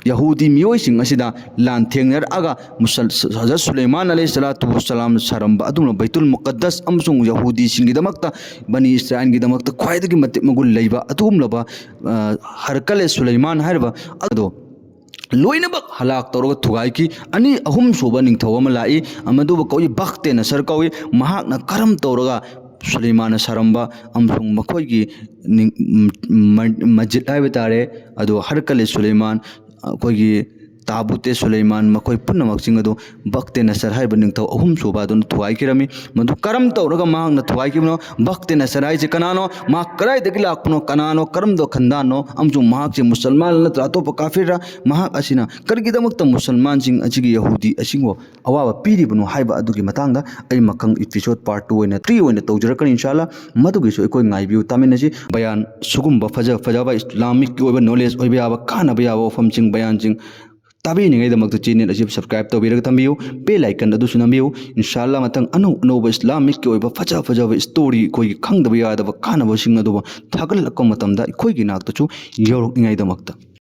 ꯌꯍꯨꯗꯤ ꯃꯤꯑꯣꯏꯁꯤꯡ ꯑꯁꯤꯗ ꯂꯥꯟ ꯊꯦꯡꯅꯔꯛꯑꯒ ꯃꯨꯁꯜ-, ꯍꯖꯔꯠ ꯁꯨꯂꯩꯃꯥꯟ ꯑꯂꯩꯍꯤ ꯁꯂꯥꯇꯨ ꯋꯁꯁꯂꯥꯝꯅ ꯁꯥꯔꯝꯕ ꯑꯗꯨꯒꯨꯝꯂꯕ ꯕꯩꯇꯨꯜ ꯃꯨꯀꯠꯗꯁ ꯑꯃꯁꯨꯡ ꯌꯍꯨꯗꯤꯁꯤꯡꯒꯤꯗꯃꯛꯇ, ꯕꯅꯤ ꯏꯁꯔꯥꯏꯜꯒꯤꯗꯃꯛꯇ ꯈ꯭ꯋꯥꯏꯗꯒꯤ ꯃꯇꯤꯛ ꯃꯒꯨꯟ ꯂꯩꯕ ꯑꯗꯨꯒꯨꯝꯂꯕ, ꯑ, ꯍꯔꯀꯂꯦ ꯁꯨꯂꯩꯃꯥꯟ ꯍꯥꯏꯔꯤꯕ ꯑꯗꯣ ꯂꯣꯏꯅꯃꯛ ꯍꯂꯥꯛ ꯇꯧꯔꯒ ꯊꯨꯒꯥꯏꯈꯤ꯫ ꯑꯅꯤ, ꯑꯍꯨꯝ ꯁꯨꯕ ꯅꯤꯡꯊꯧ ꯑꯃ ꯂꯥꯛꯏ, ꯃꯗꯨꯕꯨ ꯀꯧꯏ ꯕꯈꯇꯦ ꯅꯁꯔ ꯀꯧꯏ꯫ ꯃꯍꯥꯛꯅ ꯀꯔꯝ ꯇꯧꯔꯒ ꯁꯨꯂꯩꯃꯥꯟꯅ ꯁꯥꯔꯝꯕ ꯑꯃꯁꯨꯡ ꯃꯈꯣꯏꯒꯤ ꯅꯤꯡ-, ꯃ-, ꯃ-, ꯃꯁꯖꯤꯗ ꯍꯥꯏꯕ ꯇꯥꯔꯦ, ꯑꯗꯣ ꯍꯔꯀꯂꯦ ꯁꯨꯂꯩꯃꯥꯟ, ꯑꯩꯈꯣꯏꯒꯤ ꯇꯥꯕꯨꯇꯦ ꯁꯨꯂꯩꯃꯥꯟ, ꯃꯈꯣꯏ ꯄꯨꯝꯅꯃꯛꯁꯤꯡ ꯑꯗꯨ ꯕꯈꯇꯦ ꯅꯁꯔ ꯍꯥꯏꯕ ꯅꯤꯡꯊꯧ ꯑꯍꯨꯝ ꯁꯨꯕ ꯑꯗꯨꯅ ꯊꯨꯒꯥꯏꯈꯤꯔꯝꯃꯤ꯫ ꯃꯗꯨ ꯀꯔꯝ ꯇꯧꯔꯒ ꯃꯍꯥꯛꯅ ꯊꯨꯒꯥꯏꯈꯤꯕꯅꯣ? ꯕꯈꯇꯦ ꯅꯁꯔ ꯍꯥꯏꯁꯦ ꯀꯅꯥꯅꯣ? ꯃꯍꯥꯛ ꯀꯗꯥꯏꯗꯒꯤ ꯂꯥꯛꯄꯅꯣ? ꯀꯅꯥꯅꯣ? ꯀꯔꯝꯕ ꯈꯟꯗꯥꯅꯣ? ꯑꯃꯁꯨꯡ ꯃꯍꯥꯛꯁꯦ ꯃꯨꯁꯜꯃꯥꯟ ꯅꯠꯇ꯭ꯔ ꯑꯇꯣꯞꯄ ꯀꯥꯐꯤꯔꯔꯥ? ꯃꯍꯥꯛ ꯑꯁꯤꯅ ꯀꯔꯤꯒꯤꯗꯃꯛꯇ ꯃꯨꯁꯜꯃꯥꯟꯁꯤꯡ ꯑꯁꯤꯒꯤ ꯌꯍꯨꯗꯤ ꯑꯁꯤꯕꯨ ꯑꯋꯥꯕ ꯄꯤꯔꯤꯕꯅꯣ ꯍꯥꯏꯕ ꯑꯗꯨꯒꯤ ꯃꯇꯥꯡꯗ ꯑꯩ ꯃꯈꯪ episode part two ꯑꯣꯏꯅ, three ꯑꯣꯏꯅ ꯇꯧꯖꯔꯛꯀꯅꯤ ꯏꯟꯁꯥ ꯑꯜꯂꯥ꯫ ꯃꯗꯨꯒꯤꯁꯨ ꯑꯩꯈꯣꯏ ꯉꯥꯏꯕꯤꯌꯨ, ꯇꯥꯃꯤꯟꯅꯁꯤ꯫ ꯕꯌꯥꯟ, ꯁꯤꯒꯨꯝꯕ ꯐꯖ ꯐꯖꯕ ꯏꯁꯂꯥꯃꯤꯛꯀꯤ ꯑꯣꯏꯕ knowledge ꯑꯣꯏꯕ ꯌꯥꯕ, ꯀꯥꯟꯅꯕ ꯌꯥꯕ ꯋꯥꯐꯝꯁꯤꯡ, ꯕꯌꯥꯟꯁꯤꯡ ꯇꯥꯕꯤꯅꯤꯡꯉꯩꯗꯃꯛꯇ channel ꯑꯁꯤ subscribe ꯇꯧꯕꯤꯔꯒ ꯊꯝꯕꯤꯌꯨ, bell icon ꯑꯗꯨꯁꯨ ꯅꯝꯕꯤꯌꯨ꯫ ꯏꯟꯁꯥ ꯑꯜꯂꯥ, ꯃꯊꯪ ꯑꯅꯧ ꯑꯅꯧꯕ ꯏꯁꯂꯥꯃꯤꯛꯀꯤ ꯑꯣꯏꯕ ꯐꯖ ꯐꯖꯕ story, ꯑꯩꯈꯣꯏꯒꯤ ꯈꯪꯗꯕ ꯌꯥꯗꯕ ꯀꯥꯟꯅꯕꯁꯤꯡ ꯑꯗꯨꯕꯨ ꯊꯥꯒꯠꯂꯛꯄ ꯃꯇꯝꯗ ꯑꯩꯈꯣꯏꯒꯤ ꯅꯥꯛꯇꯁꯨ ꯌꯧꯔꯛꯅꯤꯡꯉꯥꯏꯗꯃꯛꯇ꯫